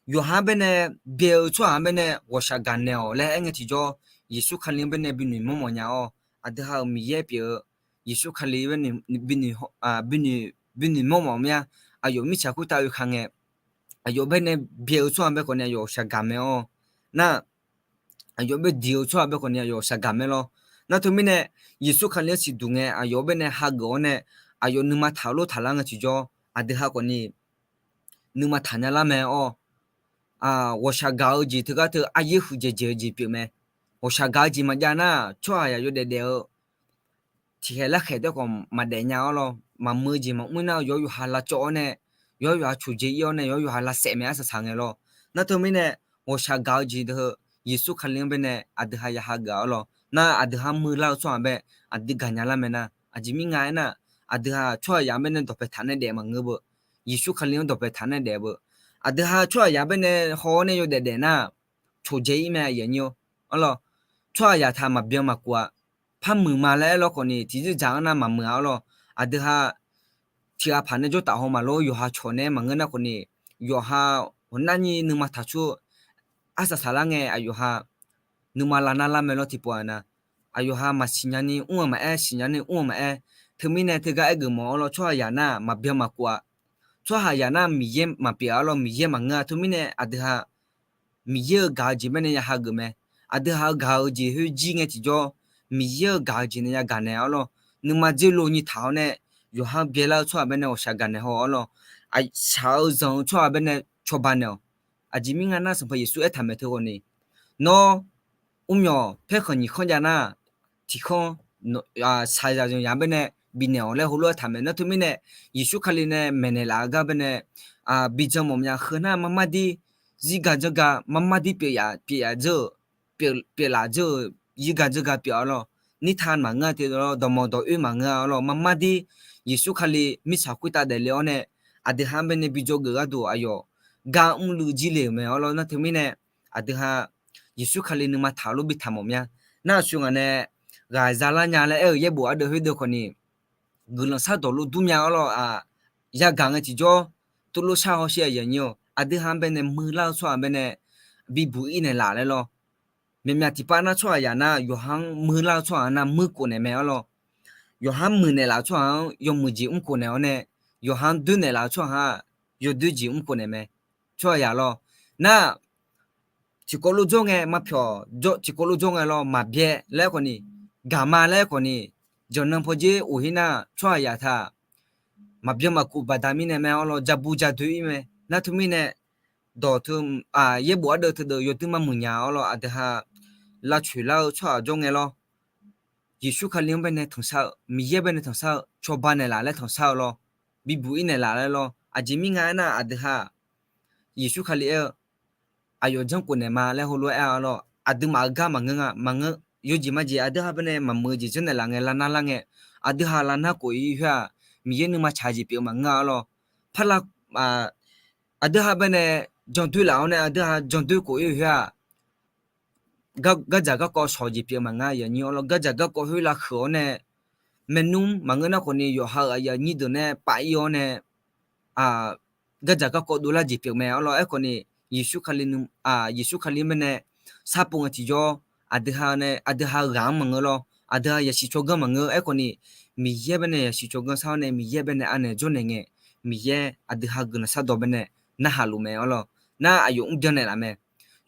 yawqha-anr baenae byae-eu tsawrhaq-anr baenae ghawqshaq gaq naeq-awq laer aer ngae tiqjawr, Yeqsur Kali-anr baenae binoeq mawrmawf nya-awr, aqdui ha-euq Miqyaer pyeuf-eu Yeqsur Kali binoeq mawrmawf mya. Aqyawf mirtsaq khoertav oeka ngae, aqyawf baenae byae-eu tsawrhaq bae khawfni aqyawf ghawqshaq gaq mae-awr, nar aqyawf bae diq-eu tsawrhaq bae khawfni aqyawf ghawqshaq gaq mae lawr. Nar teumirnae, Yeqsur Kali-anr siqduq ngae aqyawf baenae hageuf-awr nae, aqyawf nuima taqlof taqlar ngae tiqjawr, aqdui ha khawfni nuima taqnya lar mae-awr, ghawqshaq gaq-eu jeq teugar teu aryaer huiqdzaeq dzaeq-eu jeq pyeuf mae. Ghawqshaq gaq-eu jeq maqjav nar, tsawrhaqzaq yawdaef daef-eu tiqkhaeq larkhaeq taef khawf maqdaef nya-awr lawr. Maqmuiq-eu jeq maqmr nar yawr yawqha lavcawv-awr nae, yawr yawqha coqdzae ir-awr nae yawr yawqha lavsaef mae arsaq saq ngae lawr. Nar teumirnae, ghawqshaq gaq-eu jeq deuq heu Yeqsur Kali-anr baenae aqdui ha ya hageuf-awr lawr. Nar aqdui ha muiqlar-eu tsawrhaq bae aqdui gaqnya lar mae nar, aqjeq mir nga aernar, aqdui ha tsawrhaqzaq-anr baenae dawqpae taq nae daef maqngeur beu. Yeqsur Kali-anr dawqpae taq nae daef beu. Aqdui ha tsawrhaqzaq baenae haw-awr nae yawdaef daef nar, coqdzae ir mae aqyuif aqnyir-awr. Arlawr, tsawrhaqzaq taq maqbyan maqkov-a. Par muiq ma laer aer lawr khawfni tiqzir dzaq-anr nar maqmuiq-a-awr lawr. Aqdui ha tiqghaq paq nae jawrtaf haw maqlor yawqha cawq nae maqngeur nar khawfni, yawqha ghawqnar nyir nuima taqcur-eu arsaq saqlar ngae aqyawf ha nuima lavnar lar mae lawr tiqpov-aq na. Aqyawf ha maqsiqnya ni mr-eu maqaer, siqnya ni mr-eu maqaer. Teumirnae teugar aergeuf mawf-awr lawr, tsawrhaqzaq nar maqbyan maqkov-a. Tsawrhaqzaq nar Miqyaer maqpyeuf-a-awr lawr, Miqyaer maqngeur-a. Teumirnae aqdui ha Miqyaer-euq gaq-eu jeq baenae ya hageuf mae. Aqdui ha-eu gaq-eu jeq khoer jir ngae tiqjawr, Miqyaer-euq gaq-eu jeq nae ya gaq naeq-awr lawr. Nuima dzoerlo nyi taq-awr nae, yawqha byaelar-eu tsawrhaq baenae ghawqshaq gaq naeq haw-awr lawr. Shaq-eu zanq-eu tsawrhaq baenae cawba naeq-awq. Aqjeq mir nga nar Sanqpaq Yeqsur aertaq maeq teu khawfni, nawr mrmyawq paerkhanq nyiq khanr jav nar, tiq khanr shaqzaq zanqzaq baenae bifnaeq-awq laer heulof-aer taq mae. Nar teumirnae, Yeqsur Kali nae maeqnaeq laf-eu gar baenae bijan mawf mya. Heu nar marmar dir zirga dzawrga, marmar dir pyeuf yaf pyeuf yaf dzeur-eu, pyeuf laf dzeur-euq zirga dzawrga pyeuf-awr lawr. Nirtaq maqngeur-a te lawr, dawqmawq dawq-oer maqngeur-a-awr lawr. Marmar dir Yeqsur Kali mirtsaq khoertav daefle-awr nae, aqdui ha-anr baenae bi dzawgeuf gharduq aqyawf gar mrluiv jir le-euq mae-awr lawr. Nar teumirnae, aqdui ha Yeqsur Kali nuima taq-eu lof bi taq mawf mya. Nar aqsur ngaq nae ghaq zalar nya laer aer-eu yaerbof ardeuv khoerdeuv khawfni, guiqlanq shardawq lof dur mya-awr lawr-aq, yagaq ngae tiqjawr, tuvlof shar hawsher aqyuif aqnyir-awr, aqdui ha-anr baenae muiqlar-eu tsawrhaq baenae bibuq ir naeqlaf laer lawr. Myaqmyaq tiqpav nar tsawrhaqzaq nar yawqha-anr muiqlar-eu tsawrhaq nar muiq khof naeq mae-awr lawr. Yawqha-anr muiqnaeq laf-eu tsawrhaq-anr yawmuiq jeq mr khof naeq-awr nae, yawqha-anr doer naeq laf-eu tsawrhaq-aq, yawdoer jeq mr khof naeq mae. Tsawrhaqzaq lawr, nar tiqkawv lof jawr ngae maqpyawq, tiqkawv lof jawr ngae lawr maqbyae laer khawfni, gaqma laer khawfni, janqnan pawdzer of-ir nar tsawrhaqzaq taq maqbyan maqkhof baqda mirnae mae-awr lawr, jabu jadoer-ir mae. Nar teumirnae, dawq teu, yaerbof ardeuv teudeuv yawdui mar muiqnya-awr lawr, aqdui ha lavcoeq lar-eu tsawrhaq jawr ngae lawr. Yeqsur Kali-anr baenae tanqshar-eu, Miqyaer baenae tanqshar-eu, cawba naeqlaf laer tanqshar-eu lawr, bibuq ir naeqlaf laer lawr. Aqjeq mir nga aernar, aqdui ha Yeqsur Kali aer-eu, aqyawf janrkhof naeq ma laer heulof-aer aer-awr lawr, aqduimaf-eu gar maqngeur nga, maqngeur, yawjeq majeq aqdui ha baenae maqmuiq-eu jeq janrnaeq laf ngae, lavnar lar ngae, aqdui ha lavnar khof-ir khoer-aq, Miqyaer nuima tsaq-eu jeq pyeuf maqngeur-a-awr lawr. Parla, aqdui ha baenae jandoer laf-awr nae aqdui ha jandoer khof-ir khoer-aq, gardzaq garkawv shawq jeq pyeuf maqngeur, aqyuif aqnyir-awr lawr. Gardzaq garkawv khoer lavkheuq-awr nae, maernmr maqngeur nar khawfni yawqha-euq aqyuif aqnyir deuq nae pav-ir-awr nae, gardzaq garkawv dovlar jeq pyeuf mae-awr lawr. Aerkhawfni, Yeqsur Kali, Yeqsur Kali-anr baenae sarpov ngae tiqjawr, aqdui ha nae aqdui ha-eu ghaq-anr maqngeur lawr, aqdui ha yasiq tsawrganr maqngeur. Aerkhawfni, Miqyaer baenae yasiq tsawrganr sar-awr nae Miqyaer baenae anaeq jawrnaeq ngae, Miqyaer aqdui ha guiqlanq shardawq baenae narhaq luf mae-awr lawr. Nar aqyawf mrbyan naeqlaf mae.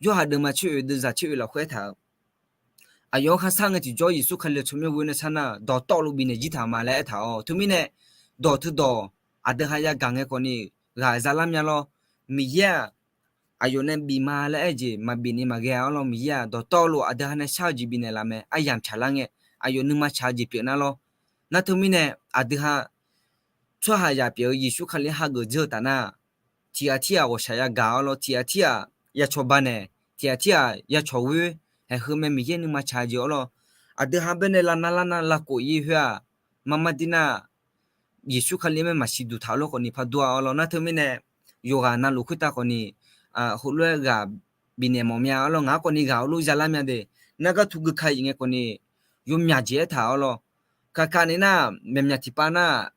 Yorhaq deuvma tser oeq deuvzaq tser oeq lafkhoer aertaq-euq, aqyawf-anr kharshar ngae tiqjawr Yeqsur Kali-euq tsawrmyanr ghoe nae sar nar, dawqtawvluf bifnaeq jir taq ma laer aertaq-awq. Teumirnae, dawq teudawq aqdui ha yagaq ngae khawfni ghaq zalar mya lawr. Miqyaer-aq, aqyawf nae bif ma laer aer-eu jeq maqbif ni maqghae-awr lawr. Miqyaer-aq, dawqtawvluf aqdui ha nae shar-eu jeq bifnaeq laf mae. Aryamq tsaqlar ngae, aqyawf nuima tsaq-eu jeq pyeuf nar lawr. Nar teumirnae, aqdui ha tsawrhaqzaq pyeuf-eu Yeqsur Kali hageuf dzeur-eu taf nar, tiq ghaq tirghaq ghawqshaq yagaq-awr lawr, tiq ghaq tirghaq yacawq banaeq, tiq ghaq tirghaq yacawq ghoer, haeq heu mae Miqyaer nuima tsaq-eu jeq-awr lawr. Aqdui ha baenae lavnav lavnav lavkhof-ir khoer-aq, marmar dir nar, Yeqsur Kali mae maqsiq duq taq-eu lof khawfni pardur-a-awr lawr. Nar teumirnae, yawqghaq navluf khoertav khawfni, heulof-aer ghaq bifnaeq mawf mya-awr lawr, ngaq-anr khawfni ghaq-eu lof zalar mya de. Nar gharduq gui ka-iq ngae khawfni, yawmyaq jeq aertaq-awr lawr. Kakani nar, myaqmyaq tiqpav nar,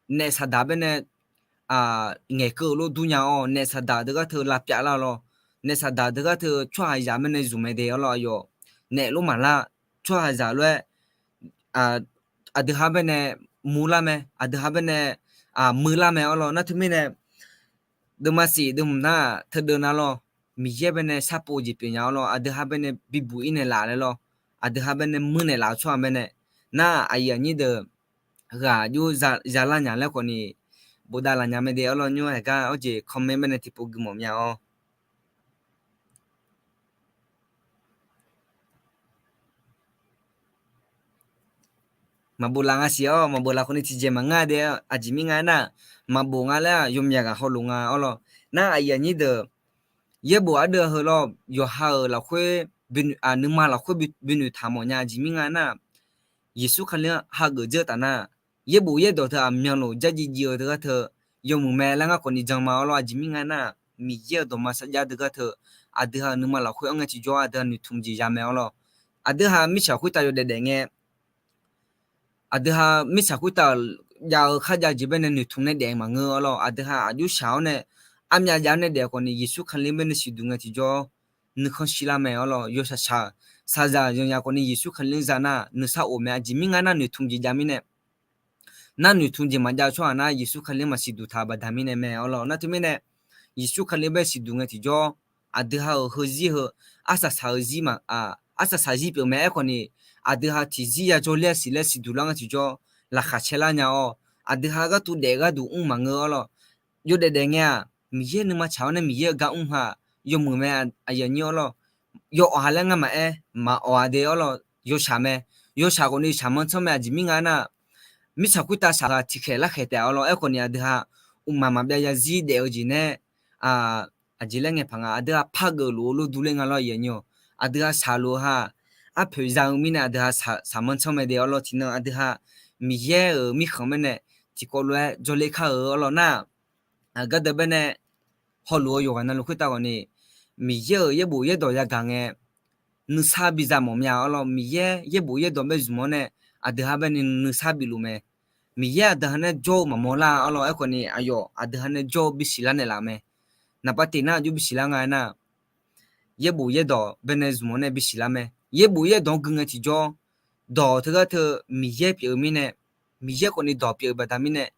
naef saqdaq baenae ngaeqkeuv-eu lof dur nya-awr, naef saqdaq deuq gharduq lavpyav lar-awr lawr. Naef saqdaq deuq gharduq tsawrhaqzaq baenae zmq mae de-awr lawr, aqyawf naef lof maqlar, tsawrhaqzaq lof-aer aqdui ha baenae murlar mae, aqdui ha baenae muiqlar mae-awr lawr. Nar teumirnae, deuvma siq deuvhmq nar teudeuv nav lawr, Miqyaer baenae sharpov-eu jeq pyeuf nya-awr lawr, aqdui ha baenae bibuq-ir naeqlaf laer lawr, aqdui ha baenae muir naeqlaf-eu tsawrhaq baenae, nar aqyuif aqnyir deuq ghaq jov zalar nya laer khawfni bofdav laf nya mae de-awr lawr. Nymr haeqgar awr jeq comment baenae tiqpov gui mawf mya-awr. Maqbof laf nga siq-awr, maqbof laf khawfni tiqjeq maqngeur de. Aqjeq mir nga aernar, maqbof nga laer-aq yawmyaq ghaq hawluf nga-awr lawr. Nar aqyuif aqnyir deuq, yaerbof ardeuv heu lawr, yawqha-euq lafkhoer, nuima lafkhoer binoeq taq mawf nya. Aqjeq mir nga aernar, Yeqsur Kali-anr hageuf dzeur taf nar, yaerbof yaerdawq teu aqmyanluf dzardziv dziv-eu teu gharduq yawmuiq mae laer ngar khawfni jan ma-awr lawr. Aqjeq mir nga aernar, Miqyaer-euq dawqma sarjax deuq gharduq aqdui ha-euq nuima lafkhoer-anr ngae tiqjawr aqdui ha noeqtmq jeq ya mae-awr lawr. Aqdui ha mirtsaq khoertav yawdaef daef ngae, aqdui ha mirtsaq khoertav jav-eu kharjav jeq baenae noeqtmq nae daef maqngeur-awr lawr. Aqdui ha aqjox shaq-awr nae armyav jav-awr nae daef khawfni Yeqsur Kali baenae siqduq ngae tiqjawr nuikhanr shirlar mae-awr lawr. Yawshaq shaq, shaqzaq zanqzaq khawfni Yeqsur Kali-anr za nar nuisar of mae. Aqjeq mir nga nar noeqtmq jeq jav mirnae, nar noeqtmq jeq maqjav-eu tsawrhaq nar Yeqsur Kali-anr maqsiq duq taq-eu baqda mirnae mae-awr lawr. Nar teumirnae, Yeqsur Kali bae siqduq ngae tiqjawr, aqdui ha-euq heuzir heu, arsaq saq-eu zir ma, arsaq saq zir pyeuf mae. Aerkhawfni, aqdui ha tiqzir yajawr ler-a siq laer siqduq lar ngae tiqjawr, laqkhaq caer lar nya-awr, aqdui ha gharduq daef gharduq mr maqngeur-awr lawr. Yawdaef daef ngae-aq, Miqyaer nuima tsaq-awr nae Miqyaer-euq gar mr ha, yawmuiq mae, aqyuif aqnyir-awr lawr. Yawawf ha laer ngar maqaer, maqawf-a de-awr lawr, yawshaq mae. Yawshaq khawfni shaqmanr tsanr mae. Aqjeq mir nga aernar, mirtsaq khoertav shaq-eu tiqkhaeq larkhaeq taef-awr lawr. Aerkhawfni aqdui ha mqmaq maqbyav zarzir daef-eu jeq nae, aqjeq laer ngae paq nga, aqdui ha par geufluf-eu lof durler nga lawr, aqyuif aqnyir-awr. Aqdui ha shaqluf-eu ha, arpoeq za-eu mirnae aqdui ha shaqmanr tsanr mae de-awr lawr. Tiqnan aqdui ha Miqyaer-euq mirkhanq baenae tiqkawv lof-aer jawrler kar-eu-awr lawr nar, aqgar deuq baenae hawluf-eu yawqghaq navluf khoertav khawfni, Miqyaer-euq yaerbof yaerdawq yagaq ngae, nuisar biza mawf mya-awr lawr. Miqyaer yaerbof yaerdawq bae zmq-awr nae aqdui ha baenae nuisar bifluf mae. Miqyaer aqdui ha nae jawr-eu maqmawr lar-awr lawr. Aerkhawfni aqyawf aqdui ha nae jawr-eu bisiq lar naeqlaf-eu mae. Naqpav tiq nar aqjox bisiq lar nga aernar, yaerbof yaerdawq baenae zmq-awr nae bisiq lar mae. Yaerbof yaerdawq-anr gui ngae tiqjawr, dawq teugar teu Miqyaer pyeuf-eu mirnae, Miqyaer khawfni dawq pyeuf-eu baqda mirnae,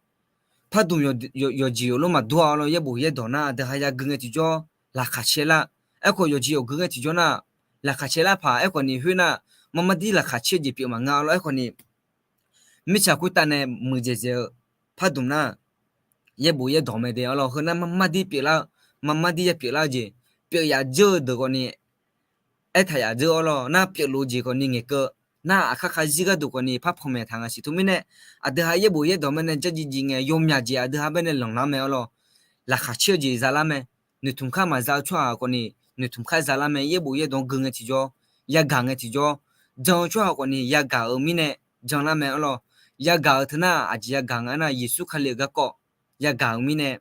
pardmq yawqjeq yawqlof maqdur-awr lawr. Yaerbof yaerdawq nar aqdui ha yagui ngae tiqjawr laqkhaq caer lar. Aerkhawf yawqjeq yawqgui ngae tiqjawr nar, laqkhaq caer lar paq. Aerkhawfni khoernar, marmar dir laqkhaq caer-eu jeq pyeuf maqngeur-awr lawr. Aerkhawfni mirtsaq khoertav nae muiqdzaeq dzaeq-eu pardmq nar, yaerbof yaerdawq mae de-awr lawr. Heunar marmar dir pyeuflar-eu, marmar dir yapyeuf lar-eu jeq, pyeuf yaf dzeur-eu deuq khawfni aertaq yaf dzeur-awr lawr. Nar pyeufluf-eu jeq khawfni ngaeqkeuv, nar aqkar kharzir gharduq khawfni parpanq maeq taq nga siq. Teumirnae, aqdui ha yaerbof yaerdawq baenae dzardziv dziv ngae, yawmyaq jeq aqdui ha baenae lanqlar mae-awr lawr. Laqkhaq caer-eu jeq zalar mae. Noeqtmq kar maqza-eu tsawrhaq khawfni noeqtmq kar zalar mae. Yaerbof yaerdawq-anr gui ngae tiqjawr, yagaq ngae tiqjawr, jan-eu tsawrhaq khawfni yagaq-euq mirnae janlar mae-awr lawr. Yagaq-euq teunar aqjeq yagaq nga aernar, Yeqsur Kali-euq garkawv yagaq-euq mirnae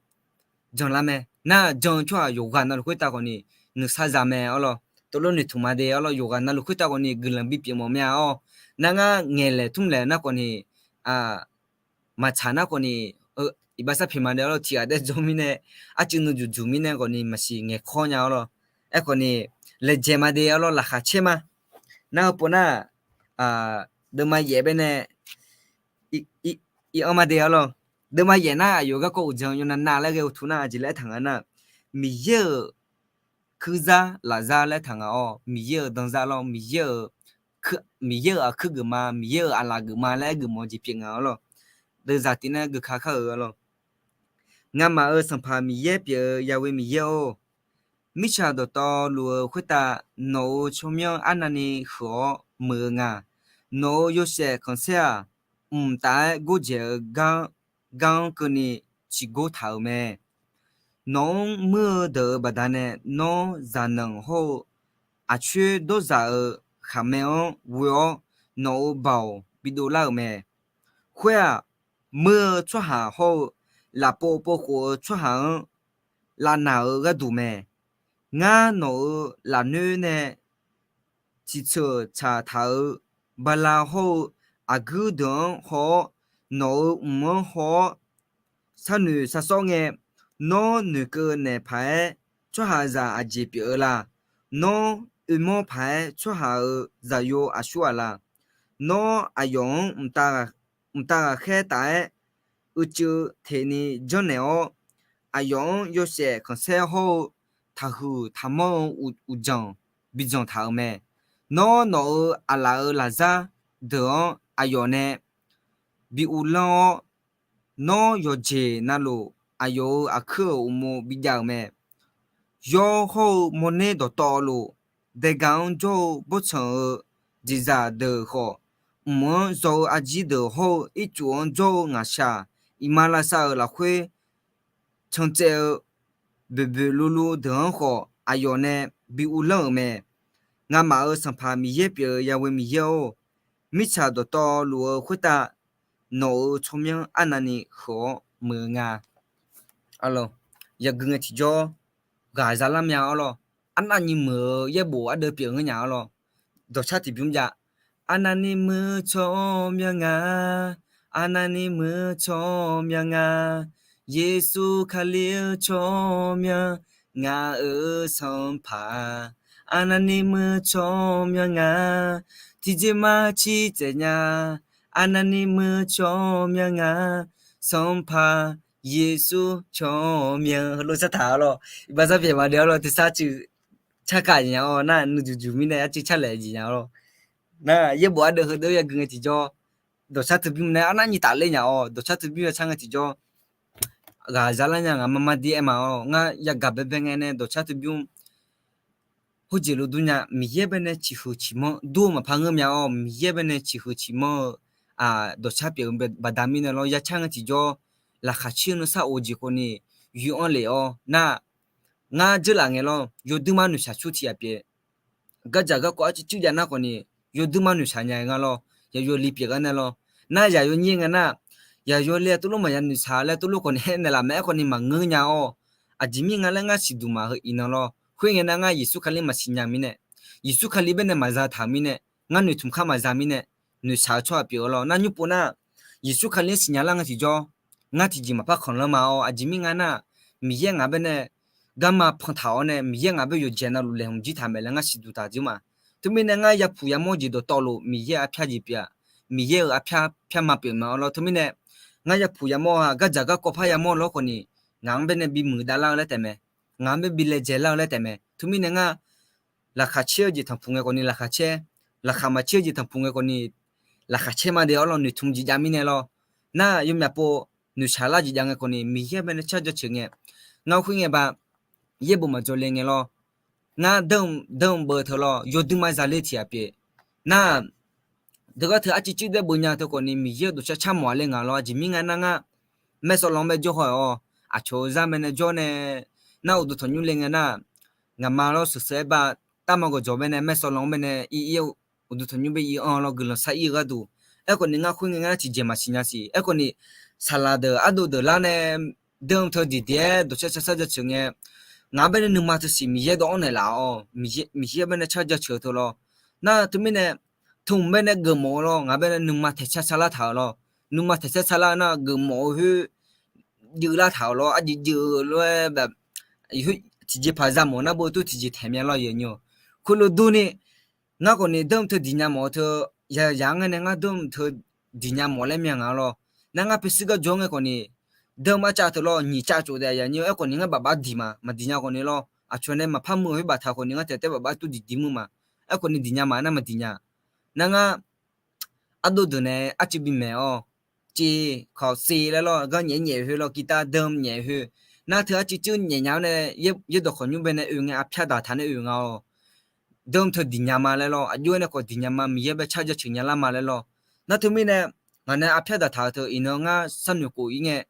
janlar mae. Nar jan-eu tsawrhaq yawqghaq navluf khoertav khawfni nuisar za mae-awr lawr. Teulof noeqtmq ma de-awr lawr. Yawqghaq navluf khoertav khawfni guiqlanq bipyeuf mawf mya-awr, nar ngar ngaeqlaeq tmrlaeq nar khawfni maqtsaq nar khawfni, iqbax sarpyaeq ma de-awr lawr. Tiqghaq daer jawr mirnae, arcuiv nuijuq juq mirnae khawfni maqsiq ngaeqkawr nya-awr lawr. Aerkhawfni laejae ma de-awr lawr, laqkhaq caer ma. Nar heupov nar, deuvma yaef baenae iq-anr ma de-awr lawr. Deuvma yaef nar aqyawf garkawv uqdzan yawnav nav laer ghae-eu tmr nar aqjeq laer aertaq nga nar, Miqyaer-euq kuirzar lafzar laer taq nga-awr, Miqyaer-euq danzar lawr, Miqyaer-euq, Miqyaer-euq aqkuir geufma, Miqyaer-euq aqlaf geufma laer aer geufmawf-eu jeq pyeuf nga-awr lawr. Deuvzaq tiv nar geuka kar-euq-awr lawr. Ngamaf-euq Sanqpaq Miqyaer pyeuf-eu Yawe Miqyaer-or, mirtsaq dawqtawvluf-eu khoertav nawq-euq tsawrmyanr arnavni huiq-awr muiq-eu nga. Nawq-euq yawshaef khanqsaer-aq, mqtav-aer gordzaeq-eu gar-anr keuvni ciqgor taq-euq mae. Nawq-anr muir-eu deuq-euq baqdanae, nawr zaqnanq hawr-eu aqcoer dawrzaq-euq khaqmae-anr ghoe-awr, nawq-euq baoq bidov lar-euq mae. Khoer-aq, muir-eu tsawrhaq hawr-eu lafpov povkhof-eu tsawrhaq-anr lavnaq-eu gharduq mae. Ngar nawq-euq lafnoer nae ciqceuq tsaqtaq-euq bala hawr-eu aqguir deuq-anr haw-awr, nawq-euq mq-anr haw-awr, sharnoeq sharsawr ngae, nawr noeqkeuv naeq paq-aer tsawrhaqzaq aqjeq pyeuf-eu la? Nawr oermawr paq-aer tsawrhaq-euq zaqyo aqsur-aq la? Nawr aqyawf-anr mqtav ghaqkhaer taf-aer uicuiv teqni janrnaeq-awr, aqyawf-anr yawshaef khanqsaer hawr-eu taqhuiq taqmanr-eu uqdzanq bidzanq taq-euq mae. Nawr nawq-euq aqlaf-euq lafzar deuq-anr aqyawf nae bi uvlanr-awr, nawr yawqjeq navluf aqyawf-euq aqkuir-euq uqmov bijav-euq mae. Yawr hawr-eu mawrner dawqtawvluf, daega-anr jawr-eu bawrtsanq-eu jeqzaq deuq khawf, mq-anr zaw-eu arjir deuq hawr-eu ircuf-anr jawr-eu ngaqshaq, iqmalavshav-euq lafkhoer cantsaev-eu boeqboeq luvluv deuq-anr khawf, aqyawf nae bi uvlanr-euq mae. Ngamaf-euq Sanqpaq Miqyaer pyeuf-eu Yahweh Miqyaer-or, mirtsaq dawqtawvluf-eu khoertav nawq-euq tsawrmyanr arnavni huiq-awr muiq-eu nga. Yagui ngae tiqjawr ghaq zalar mya-awr lawr, arnavni muiq-eu yaerbof ardeuv pyeuf ngeur nya-awr lawr, dawqcar tiqbymr jav. Arnavni muiq-eu tsawrmyanr nga, arnavni muiq-eu tsawrmyanr nga, Yeqsur Kali-eu tsawrmyanr, ngaq-euq Sanqpaq. Arnavni muiq-eu tsawrmyanr nga, tiqjeq ma ciqtsaev nya. Arnavni muiq-eu tsawrmyanr nga, Sanqpaq Yeqsur tsawrmyanr. Heulof shartaq-awr lawr, iqbax sar pyaeq maqdaef-awr lawr, tersar cuiv carkaq nya-awr nar, nuijuq juq mirnae arcuiv carlaeq jeq nya-awr lawr. Nar yaerbof ardeuv heudeuv yagui ngae tiqjawr, dawqcar teurbymr nae arnavni tafler nya-awr, dawqcar teurbymr yashar ngae tiqjawr ghaq zalar nya. Ngaq marmar dir aer ma-awr, ngar yagaq baebae ngae nae dawqcar teurbymr heujeq lof dur nya. Miqyaer bae nae ciqhuiq ciqmanr dur-eu maqpar ngeur mya-awr, Miqyaer bae nae ciqhuiq ciqmanr-eu dawqcar pyeuf-eu baqda mirnae lawr, yacar ngae tiqjawr laqkhaq caer-eu nuisar of-eu jeq khawfni yoe-anr lef-awr nar, ngar dzeurlaf ngae lawr, yawduima noeqshaq cur tiq yaf pyeuf. Gardzaq garkawv arcuiv cuiv jav nar khawfni, yawduima noeqshaq nya-eu nga lawr, yaqyawf li pyeuf gar nae lawr. Nar yaqyawf nyir ngae nar, yaqyawf le tuvlof maqya noeqshaq laer tuvlof khawfni aernaeq laf mae. Aerkhawfni maqngeur nya-awr, aqjeq mir nga laer ngar siqduq maqheu iqnan lawr. Khoerngae nar ngar Yeqsur Kali maqsiq nya mirnae, Yeqsur Kali bae nae maqza taq-eu mirnae, ngar noeqtmq kar maqza mirnae, noeqshaq-eu tsawrhaq pyeuf-eu lawr. Nar nymr pov nar, Yeqsur Kali-anr siqnya lar ngae tiqjawr, ngar tiqjeq maqpar khanqlanr ma-awr, aqjeq mir nga nar, Miqyaer ngaq bae nae garma pantaq-awr nae, Miqyaer ngaq bae yawqjeq navluf laeqhmq jir taq mae laer ngar siqduq taq jir ma. Teumirnae ngar yapuq yamawr jeq dawqtawvluf Miqyaer arpyar jeq pyeuf-aq, Miqyaer-euq arpyar pyarma pyeuf ma-awr lawr. Teumirnae ngar yapuq yamawr-aq, gardzaq garkawv par yamawr lawr khawfni, ngaq-anr bae nae bimuiq davlar-eu laer taef mae. Ngaq-anr bae bilaejae lar-eu laer taef mae. Teumirnae ngar laqkhaq caer-eu jeq tanqpuq ngae khawfni laqkhaq caer, laqkhaq maqcaer-eu jeq tanqpuq ngae khawfni laqkhaq caer ma de-awr lawr, noeqtmq jeq jav mirnae lawr. Nar yawmyaq pov noeqshaq lar jeq jav ngae khawfni Miqyaer bae nae car jaceuq ngae, ngar khoerngae ba yaerbof maqjawr le ngae lawr. Ngar danr danr beu teu lawr, yawduima zale tiq yaf pyeuf. Nar deugar teu arcuiv cuiv daer beu nya teu khawfni Miqyaer-eu dawqcar car mawf-a le nga lawr. Aqjeq mir nga nar ngar maersawv lanr bae jawr haw-awr, aqcawq-eu zar bae nae jawr nae, nar uqduq tanqnymr le ngae nar, ngaqma lawr sheuqsheuq-aer ba, tarma gawqjawq bae nae maersawv lanr bae nae ir ir-eu, uqduq tanqnymr bae ir-anr lawr guiqlanq sar ir-eu gharduq. Aerkhawfni ngar khoerngae ngar tiqjeq maqsiq nya siq. Aerkhawfni saqlaq deuq ardov deuq lar nae danr teu diqdiq-aer dawqcar car sar jaceuq ngae, ngaq bae nae nuima teu siq Miqyaer dawq-anr naeqlaf-awr, Miqyaer bae nae car jaceuq teu lawr. Nar teumirnae teu hmq bae nae geufmawf-eu lawr, ngaq bae nae nuima taeqcar car lar taq-euq lawr. Nuima taeqcar car lar nar geufmawf-eu khoer juiv lar taq-euq lawr, arjuif juiv-eu lof-aer, tiqjeqpaq za mawf nar beu tov tiqjeq taeq mya lawr yawnyir-awq. Khoerlof durni, ngar khawfni danr teu diqnya mawf-eu teu, yaq yaq-anr ngae nae ngar danr teu diqnya mawf laer mya nga lawr. Nar ngar pyurshuir gar jawr ngae khawfni, danr arcav teu lawr nyiq cav tsof daef yawnyir-awq. Aerkhawfni ngar bafbax diq ma, maqdiq nya khawfni lawr, aqcawq nae maqpar muiq-eu khoer baftaq khawfni ngar taef taef bafbax tov diqdiq muiq ma. Aerkhawfni diqnya ma nar maqdiq nya. Nar ngar ardov deuq nae arcuiv bimaeq-awr, civ kawq siv laer lawr, gar nyaef nyaef khoer lawr, guitar danr nyaef khoer, nar teu arcuiv cuiv nyaef nya-awr nae, yaerdawq khawqnymr bae nae oe ngae arpyar daqtaq nae oe nga-awq. Danr teu diqnya ma laer lawr, aqjox-aer nae khawf diqnya ma, Miqyaer bae car jaceuq nya lar ma laer lawr. Nar teumirnae ngaq nae arpyar daqtaq-eu teu iqnan ngar sharnoeq khof-ir ngae,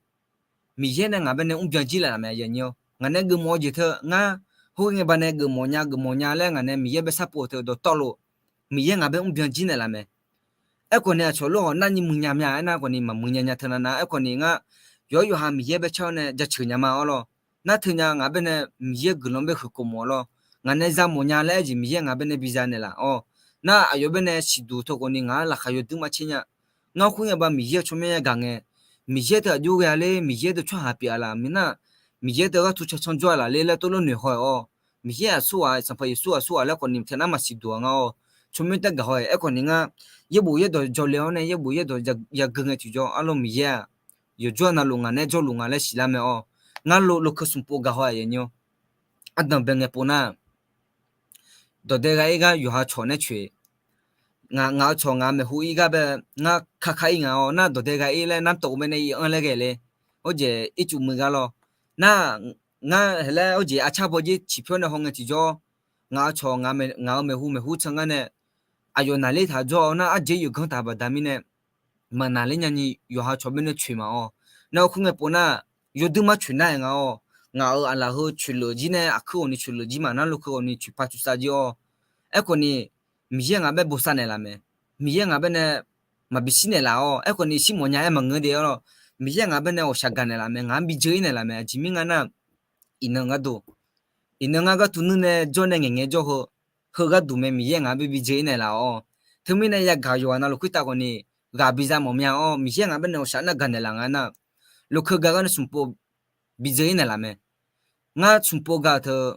Miqyaer nae ngaq bae nae mrbyan jir laf mae yawnyir-awq. Ngaq nae geufmawf-eu jeq teu ngar, khoerngae baqdanae geufmawf nya geufmawf nya laer ngaq nae Miqyaer bae sharpov-eu teu dawqtawvluf, Miqyaer ngaq bae mrbyan jir naeqlaf mae. Aerkhawf ni aqcawq lorhawq narni muiqnya mya aernar khawf ni maqmuiqnya nya teu navnav. Aerkhawf ni ngar yawqha yawqha Miqyaer bae car-awr nae jaceuq nya ma-awr lawr. Nar teunya ngaq bae nae Miqyaer guiqlanq bae huiq khof mawf-awr lawr. Ngaq nae yamawf nya laer aerjeq Miqyaer ngaq bae nae biza naeqlaf-awr, nar aqyawf bae nae siqduq teu khawf ni ngaq-anr laqkhaq yawduir maqtser nya. Ngar khoerngae ba Miqyaer-eu tsawrmyanr yagaq ngae, Miqyaer teu aqjox ghae-a ler, Miqyaer teu tsawrhaq pyeuf-a laf mirnar, Miqyaer teu gharduq cancan jawr-a laf ler laer tov lor noeq haw-awq. Miqyaer aqsurghaq, Sanqpaq Yeqsur aqsurghaq laer khawf ni teu nar maqsiq duq-a ngar-awr, tsawrmyanr taef gaq haw-aer. Aerkhawf ni ngar yaerbof yaerdawq jawle-awr nae yaerbof yaerdawq yageu ngae tiqjawr, arlawr Miqyaer-aq, yawqjawr navluf ngaq nae jawrluf nga laer siqlar mae-awr, ngar lo lokeu smq pov gaq haw-aq yanyir-awr, ardanq bae ngae pov nar, dawqdae gha ir gar yawqha cawq nae coeq. Ngaq-euq cawq ngaq maeqhu ir gar bae ngar kakar ir nga-awr, nar dawqdae gha ir laer nartawv bae nae ir-anr laer ghae le. Khoerjeq ircuf muiq gar lawr. Nar, ngar hae laer khoerjeq arcar baw jir ciqpyawr nae haw ngae tiqjawr, ngaq-euq cawq ngaq-euq maeqhu maeqhu can gar nae, aqyawf naqler taq jawr-awr nar arjeq yawqganr taq baqda mirnae, maqnaqler nyani yawqha cawq bae nae coeq ma-awr. Nar khoerngae pov nar, yawduir mar coeq nar-aer nga-awr, ngaq-euq aqlaf heu coeqleuf jir nae aqkuir ghawqni coeqleuf jir ma nar lokeu ghawqni coeqpaq coeqsav jir-awr. Aerkhawf ni, Miqyaer ngaq bae bosav naeqlaf mae. Miqyaer ngaq bae nae maqbi shir naeqlaf-awr, aerkhawf ni shir mawf nya-aer maqngeur de-awr lawr. Miqyaer ngaq bae nae ghawqshaq gaq naeqlaf mae, ngaq-anr bi dzeur ir naeqlaf mae. Aqjeq mirnga nar, iqnan gharduq, iqnan ngar gharduq nuir nae jawr nae ngaeqngae jawr heu, heu gharduq mae Miqyaer ngaq-anr bae bi dzeur ir naeqlaf-awr. Teumirnae yagaq yawqghaq navluf khoertav khawf ni, ghaq biza mawf mya-awr, Miqyaer ngaq bae nae ghawqshaq nar gaq naeqlaf nga nar, lokeu gaq gar nae smq pov bi dzeur ir naeqlaf mae. Ngar smq pov gaq-eu teu,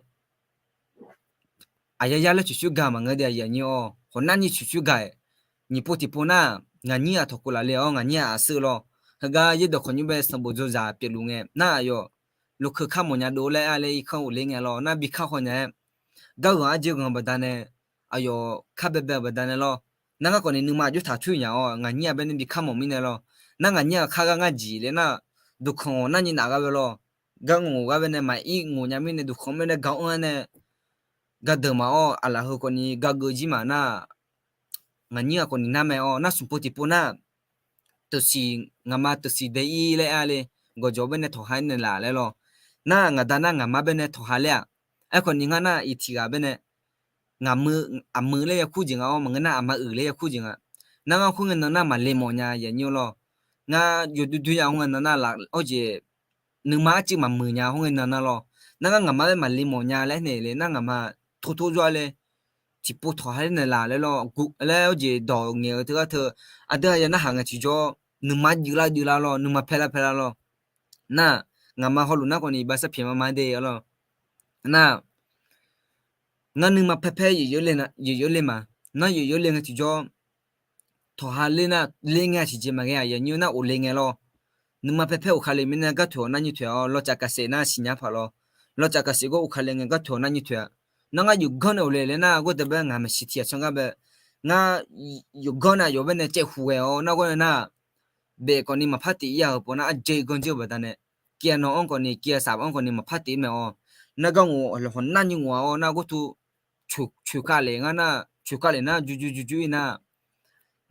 aqyar yar laer coeqcoer gaq maqngeur de aqyuif aqnyir-awr, hawq narni coeqcoer gaq-aer, nyiq pov tiqpov nar, ngaq nyir-aq tawqkov laf le-awr ngaq nyir-aq aqsur lawr. Heugar yaerdawq khawqnymr bae sanqbof dzaw zaq pyeufluf ngae nar, aqyawf lokeu kar mawf nya dov laer aer le irkanr ghofler ngae lawr. Nar bi kar haw nya-aer, gar ghanq arjeq ghanq baqdanae, aqyawf kar baebae-eu baqdanae lawr. Nar ngar khawf ni nuima aqjox taq coer nya-awr ngaq nyir-aq bae nae bi kar mawf mirnae lawr. Nar ngaq nyir-aq kar gar ngar jeq le nar, duqkhanq ghawq narni naf gar bae lawr. Gar ngawq gar bae nae maqir ngawq nya mirnae duqkhanq bae nae gaq-anr-aer nae, gardeuq ma-awr aqlaf heu khawf ni gageuv jir ma nar, ngaq nyir-aq khawf ni nar mae-awr nar smq pov tiqpov nar, teuqsiq, ngaqma teuqsiq dae ir laer aer le, gawqjawq bae nae tawqha ir naeqlaf laer lawr. Nar ngaq da nar ngaqma bae nae tawqha ler-aq, aerkhawf ni ngar nar iq tiq ghaq bae nae, ngaqmeuq, aqmeuq laer yakur jeq nga-awr maqngeur nar aqma uiq laer yakur jeq nga. Nar ngar khoerngae nan nar maqle mawf nya aqyuif aqnyir lawr. Ngar yawdoer doer ya khoerngae nan nar laf-awr jeq, nuima arcuiv maqmuiq nya khoerngae nan nar lawr. Nar ngar ngaqma bae maqle mawf nya laer naeq le nar ngaqma tor tor jawr-a le, tiqpov tawqha ler naeqlaf laer lawr, laer-awr jeq dawq ngaeq-eu teugar teu, aqdui aqyawf narhaq ngae tiqjawr, nuima juivlar juivlar lawr, nuima paerlar paerlar lawr. Nar, ngaqma hawluf nar khawf ni iqbax sarpyaeq mama de-awr lawr. Nar, ngar nuima paer paer yeuf yeuf le ma. Nar yeuf yeuf le ngae tiqjawr, tawqha ler nar ler ngae tiqjeq maqghae aqyuif aqnyir nar of le ngae lawr. Nuima paer paer of ka le mirnae gar toeq-awq nar nymr toeq-awq lawr, caf kaqsef nar siqnya paq lawr. Lawr caf kaqsef gar of ka le ngae gar toeq-awq nar nymr toeq-a. Nar ngar yuf ganr nae of le laer nar gawr deuq bae ngaq maeqshi tiq ghaq canr gar bae, ngar yuf ganr nae aqyawf bae nae caev huq ghae-awr nar gawr nae nar, baef khawf ni maqpar tif ir-a heu pov nar arjeuv ganr jir-eu baqdanae, kiav nawq-anr khawf ni kiav saf-anr khawf ni maqpar tif ir mae-awr. Nar gar ngoq lawqhaw narni ngoq-a-awr nar gawr tu coeq ka lef ngar nar, coeq ka lef nar juju juju ir nar,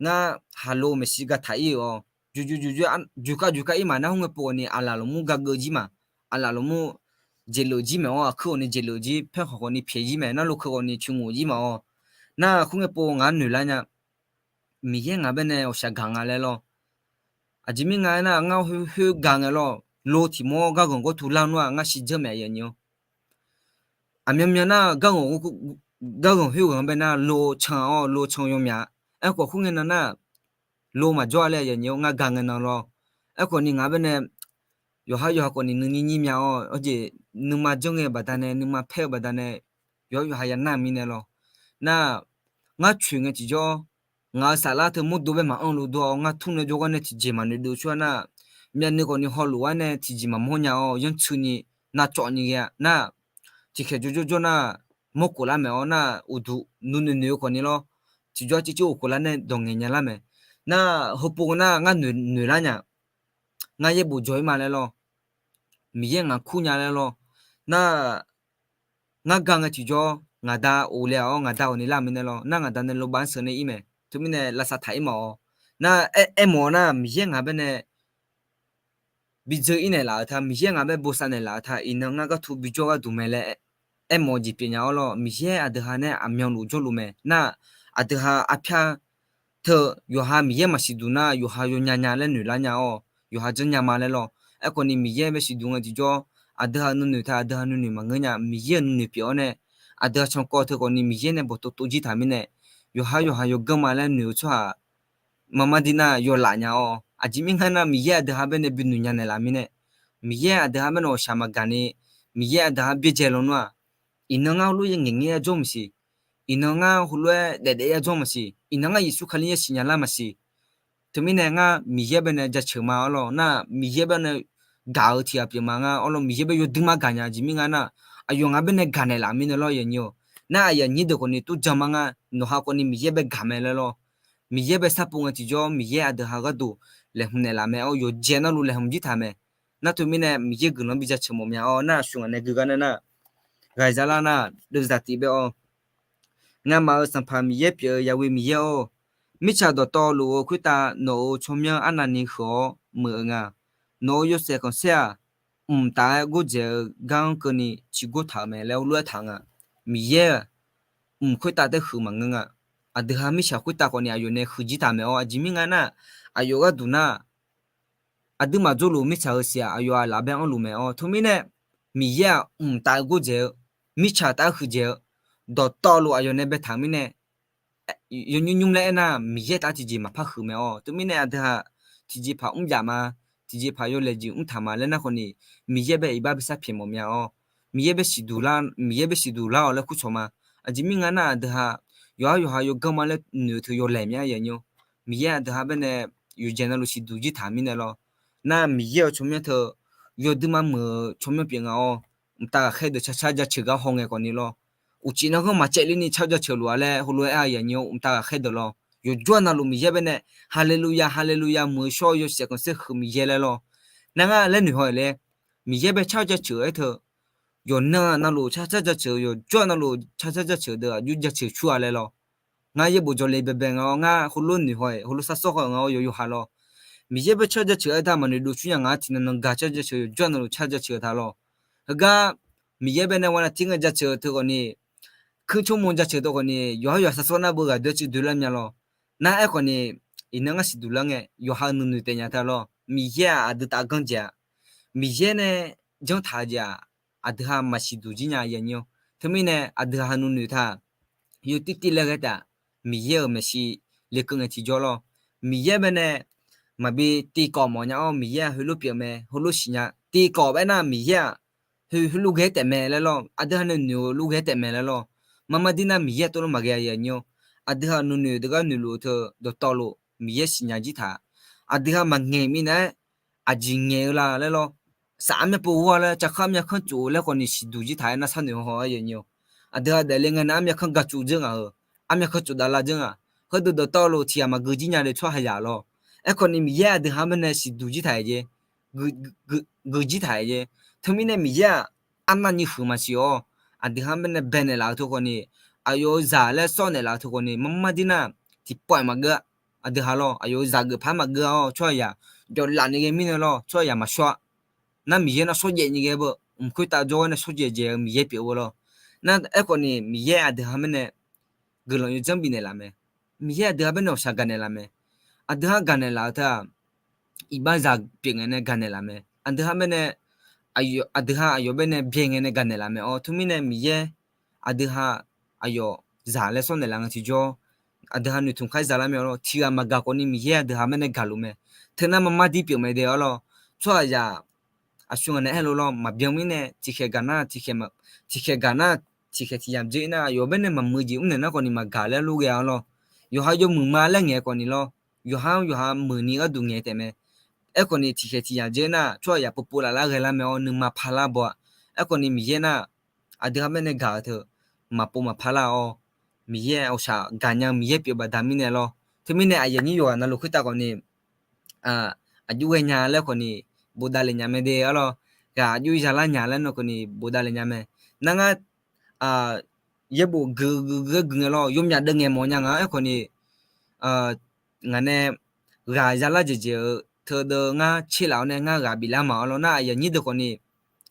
ngar haqlo maeqshi ga taq ir-euq-awr, juju juju, juq ka juq ka ir ma nar khoerngae pov khawf ni aqlaf lawqmur gageuv jir ma. Aqlaf lawqmur jeqleuf jir mae-awr, aqkuir khawf ni jeqleuf jir, paer khawf khawf ni pyaeq jir mae nar, lokeu khawf ni coeq ngoq jir ma-awr. Nar khoerngae pov ngaq-anr noeqlar nya. Miqyaer ngaq bae nae ghawqshaq gaq nga laer lawr. Aqjeq mirnae nga aernar, ngar khoer gaq ngae lawr, lo tiq mawr-awr gar ghanq gawr tu lar nmr-aq ngar shirdzeur mae aqyuif aqnyir-awr. Aqmyanmyan nar, gar ghanq khoerghanq bae nar lo can-awr lo can yawmyaq. Aerkhawf khoerngae nan nar, lo maqjawr-a laer aqyuif aqnyir-awr, ngar gaq ngae nan lawr. Aerkhawf ni ngaq bae nae yawqha yawqha khawf ni nuini nyir mya-awr, aqjeq nuima janr ngae baqdanae, nuima paer-eu baqdanae, yawqha yawqha ya nar mirnae lawr. Nar, ngar coeq ngae tiqjawr, ngaq-euq saflar teu mawrdo bae maqanr lo dov-awr, ngar tmr nae jawrgar nae tiqjeq maqnoeq dov coer-a nar, myavnuiv khawf ni hawluf-aer nae tiqjeq maqmawr nya-awr, yanrtsuini navcawvni ghae-a nar, tiqkhaeq jawrjawr jawr nar, mawrkhof lar maeq-awr nar, uqduq nuinoeq noeq-eu khawf ni lawr, tiqjawr civciv uqkhof lar nae dawq ngaeq nya lar mae. Nar, heupov nar ngar noeqlar nya. Ngar yaerbof jawr-ir ma laer lawr. Miqyaer ngaq kur nya laer lawr. Nar, ngar ga ngae tiqjawr ngaq da of le-awr ngaq da of ni lar mirnae lawr. Nar, ngaq da nae lobav-anr sheuq nae ir mae. Teumirnae lavsav taq-ir ma-awr. Nar, aer, aermawf-awr nar, Miqyaer ngaq bae nae bi dzeur-ir naeqlaf-eu ta, Miqyaer ngaq bae bosav naeqlaf-eu ta, iqnan ngar ghartu bijawr gharduq mae laer aermawf-eu jeq pyeuf nya-awr lawr, Miqyaer aqdui ha nae aqmyanluf jawrluf mae nar, aqdui ha arpyar teu yawqha Miqyaer maqsiqduq nar, yawqha yawnya nya laer noeqlar nya-awr, yawqha janrnya ma laer lawr. Aerkhawf ni Miqyaer bae siqduq ngae tiqjawr, aqdui ha nuinoeq ta aqdui ha nuinoeq maqngeur nya, Miqyaer-euq nuinoeq pyeuf-awr nae, aqdui ha cankawv teukhawf ni Miqyaer nae bawqtov tov jir taq mirnae, yawqha yawqha yawganr ma laer noeq-eu tsawrhaq maqmar dir nar yawlaf nya-awr, aqjeq mirngar nar Miqyaer aqdui ha bae nae binoeq nya naeqlaf mirnae, Miqyaer aqdui ha bae nae ghawqshaq maqgaq ni, Miqyaer aqdui ha byaerdzae lawnmr-aq, iqnan ngar heulof-aer ngaeq ngaer yar jawr maqsiq, iqnan ngar heulof-aer daef daef yar jawr maqsiq, iqnan ngar Yeqsur Kali-anr siqnya lar maqsiq. Teumirnae ngar Miqyaer bae nae jaceuq ma-awr lawr nar, Miqyaer bae nae gaq-eu tiq ghaq pyeuf ma ngar-awr lawr, Miqyaer bae yawduir mar gaq nya jeq mirngar nar, aqyawf ngaq bae nae gaq naeqlaf mirnae lawr yanyir-awq. Nar aqyuif aqnyir deuq khawf ni tov jan ma ngar, nawqha khawf ni Miqyaer bae gaq mae laer lawr. Miqyaer bae sarpov ngae tiqjawr Miqyaer aqdui ha gharduq laeqhmq naeqlaf mae-awr, yawqjeq navluf laeqhmq jir taq mae. Nar teumirnae Miqyaer guiqlanq bi jaceuq mawf mya-awr nar, aqsur ngaq nae gui gar nar nar, ghaq zalar nar, deuvzaq tif bae-awr, Ngamaf-euq Sanqpaq Miqyaer pyeuf-eu Yahweh Miqyaer-or, mirtsaq dawqtawvluf-eu khoertav nawq-euq tsawrmyanr arnavni huiq-awr meuq-eu nga. Nawq-euq yawshaef khanqsaer-aq, mqtav-aer gordzaeq-eu gar-anr keuvni ciqgor taq-euq mae laer heulof-aer taq nga. Miqyaer-aq, mq khoertav taef huiq maqngeur nga. Aqdui ha mirtsaq khoertav khawf ni aqyawf nae huiq jir taq mae-awr, aqjeq mirngar nar, aqyawf gharduq nar, aqduimaf jawrluf mirtsaq-eu siq-aq, aqyawf-aq laf bae anrluf mae-awr, teumirnae Miqyaer-aq, mqtav-aer gordzaeq-eu, mirtsaq taef-aer huiqdzaeq-eu, dawqtawvluf aqyawf nae baetaq mirnae, yawnymr nymr laer aernar, Miqyaer taef-aer tiqjeq maqpar huiq mae-awr, teumirnae aqdui ha tiqjeqpaq mrjav ma, tiqjeqpaq yawlaeq jeq mrtaq ma laer nar khawf ni, Miqyaer bae iqbax bi sar pyaeq mawf mya-awr, Miqyaer bae siqduq lar, Miqyaer bae siqduq lar-awq laer kurcawq ma. Aqjeq mirngar nar, aqdui ha yawqha yawqha yawganr ma laer noeq-eu teu yawlaeq mya yanyir-awr, Miqyaer aqdui ha bae nae yawqjeq navluf siqduq jir taq mirnae lawr. Nar Miqyaer-euq tsawrmyanr teu yawduima meuq-eu tsawrmyanr pyeuf nga-awr, mqtav ghaqkhaer deuq carcar jaceuq gar haw ngae khawf ni lawr. Uqcif nanghanr maqcaevler ni car jaceuq luf-a laer heulof-aer aer-a yanyir-awr, mqtav ghaqkhaer deuq lawr. Yawqjawr navluf Miqyaer bae nae Haleluya, Haleluya, muiq-eu shawr-eu yawshaef khanqsaer huiq Miqyaer laer lawr. Nar ngar laer noeq haw-aer laer, Miqyaer bae car jaceuq-aer teu, yawqnan navluf carcar jaceuq, yawqjawr navluf carcar jaceuq deuq aqjox jaceuq cur-a laer lawr. Ngar yaerbof jawrle baebae nga-awr, ngar heulof noeq haw-aer heulof sar sawr haw-eu nga-awr, yawqha lawr. Miqyaer bae car jaceuq-aer da maqnoeq dov cur nya ngar tiqnan nan gaq car jaceuq, yawqjawr navluf car jaceuq-eu ta lawr. Heugar Miqyaer bae nae ghawqmya tir ngae jaceuq-eu teu khawf ni, kuir tsawrmawr jaceuq teu khawf ni, yawqha yawqha sar sawr nar beu ghaq doer civ doe lar mya lawr. Nar aerkhawf ni, iqnan ngar siqduq lar ngae yawqha-eu nuinoeq taef nya ta lawr. Miqyaer-aq aqdui taf ganr jeq-a, Miqyaer nae janr taq-eu jeq-aq, aqdui ha maqsiqduq jir nya yanyir-awr, teumirnae aqdui ha nuinoeq ta yawtirtiv laer ghae taef-a. Miqyaer-euq maeqshi lekeuv ngae tiqjawr lawr. Miqyaer bae nae maqbi tiv kawv mawf nya-awr, Miqyaer-aq heulof pyeuf mae, heulof siqnya, tiv kawv bae nar Miqyaer-aq heu heulof ghae taef mae laer lawr. Aqdui ha nae noeq-eu lof ghae taef mae laer lawr. Marmar dir nar Miqyaer tov lof maqghae-a yanyir-awr, aqdui ha nuinoeq deuq gar noeqluf-eu teu dawqtawvluf Miqyaer siqnya jir taq. Aqdui ha maqngaeq minav-aer aqjeq ngaeq-eu la laer lawr. Saf armyanr pov ghawr-a laer, cavkar armyanr kanr tsof-eu laer khawf ni siqduq jir taq-aer nar sharnoeq haw-awr yanyir-awr, aqdui ha daefle ngae nar armyanr kanr gaq tsuf dzeur ngaq-euq, armyanr kanr tsof dav lar dzeur ngaq. Heudeuq dawqtawvluf tiq ghaq maqgui jir nya le tsawrhaq yaq lawr. Aerkhawf ni Miqyaer aqdui ha bae nae siqduq jir taq-aer jeq, gui jir taq-aer jeq. Teumirnae Miqyaer-aq arnavni huiq maqsiq-awr, aqdui ha bae nae bae naeqlaf-eu teu khawf ni, aqyawf-euq zaq laer sawr naeqlaf-eu teu khawf ni, marmar dir nar tiqpawf-iq maqgeur-a. Aqdui ha lawr, aqyawf-euq zaq geuf par maqgeur-a-awr, tsawrhaq yaq jawvlaf ni ghae mirnae lawr, tsawrhaq yaq maqshawr-a. Nar Miqyaer nar shawrjaev ni ghae beu, mq khoertav jawr-aer nae shawrjaev jaeq-eu Miqyaer pyeuf-eu lawr. Nar aerkhawf ni Miqyaer aqdui ha bae nae guiqlanq yawdzanr bifnaeq laf mae. Miqyaer aqdui ha bae nae ghawqshaq gaqnaeq laf mae. Aqdui ha gaqnaeq laf-eu teu-aq, iqbaxzaq pyeuf ngae nae gaqnaeq laf mae. Aqdui ha bae nae, aqdui ha aqyawf bae nae byae ngae nae gaqnaeq laf mae-awr, teumirnae Miqyaer aqdui ha aqyawf zaq laer sawr naeqlaf ngae tiqjawr, aqdui ha noeqtmq khaer za lar mae-awr lawr. Tiq ghaq maqgaq khawf ni Miqyaer aqdui ha bae nae gaq luf mae. Teu nar marmar dir pyeuf mae de-awr lawr. Tsawrhaq yaq aqsur ngaq nae aer lof lawr, maqbyan mirnae tiqkhaeq gaq nar tiqkhaeq, tiqkhaeq gaq nar tiqkhaeq tiq yamq dzer nar, aqyawf bae nae maqmuiq jeq mrnaeq nar khawf ni maqgaq laer lof ghae-awr lawr. Yawqha yawmuiq ma laer ngaeq khawf ni lawr. Yawqha-anr yawqha muiqni gharduq ngaeq taef mae. Aerkhawf ni tiqkhaeq tiq yamq dzer nar, tsawrhaq yaq povpov laf lar ghae lar mae-awr, nuima parlar baw-a. Aerkhawf ni Miqyaer nar, aqdui ha bae nae gaq-eu teu maqpov maqpar lar-awr, Miqyaer ghawqshaq gaqnya-eu Miqyaer pyeuf baqda mirnae lawr. Teumirnae aqyuif aqnyir yawqghaq navluf khoertav khawf ni, aqjox ghae nya laer khawf ni bofdav le nya mae de-awr lawr. Ghaq aqjox zalar nya laer nawr khawf ni bofdav le nya mae. Nar ngar yaerbof gui gui gui ghaer gui ngae lawr, yawmyaq deuvngaeq mawf nya nga. Aerkhawf ni ngaq nae ghaq zalar jeq jeq-eu teudeuv ngar tser laf-awr nae ngar ghaq biflar ma-awr lawr nar, aqyuif aqnyir deuq khawfni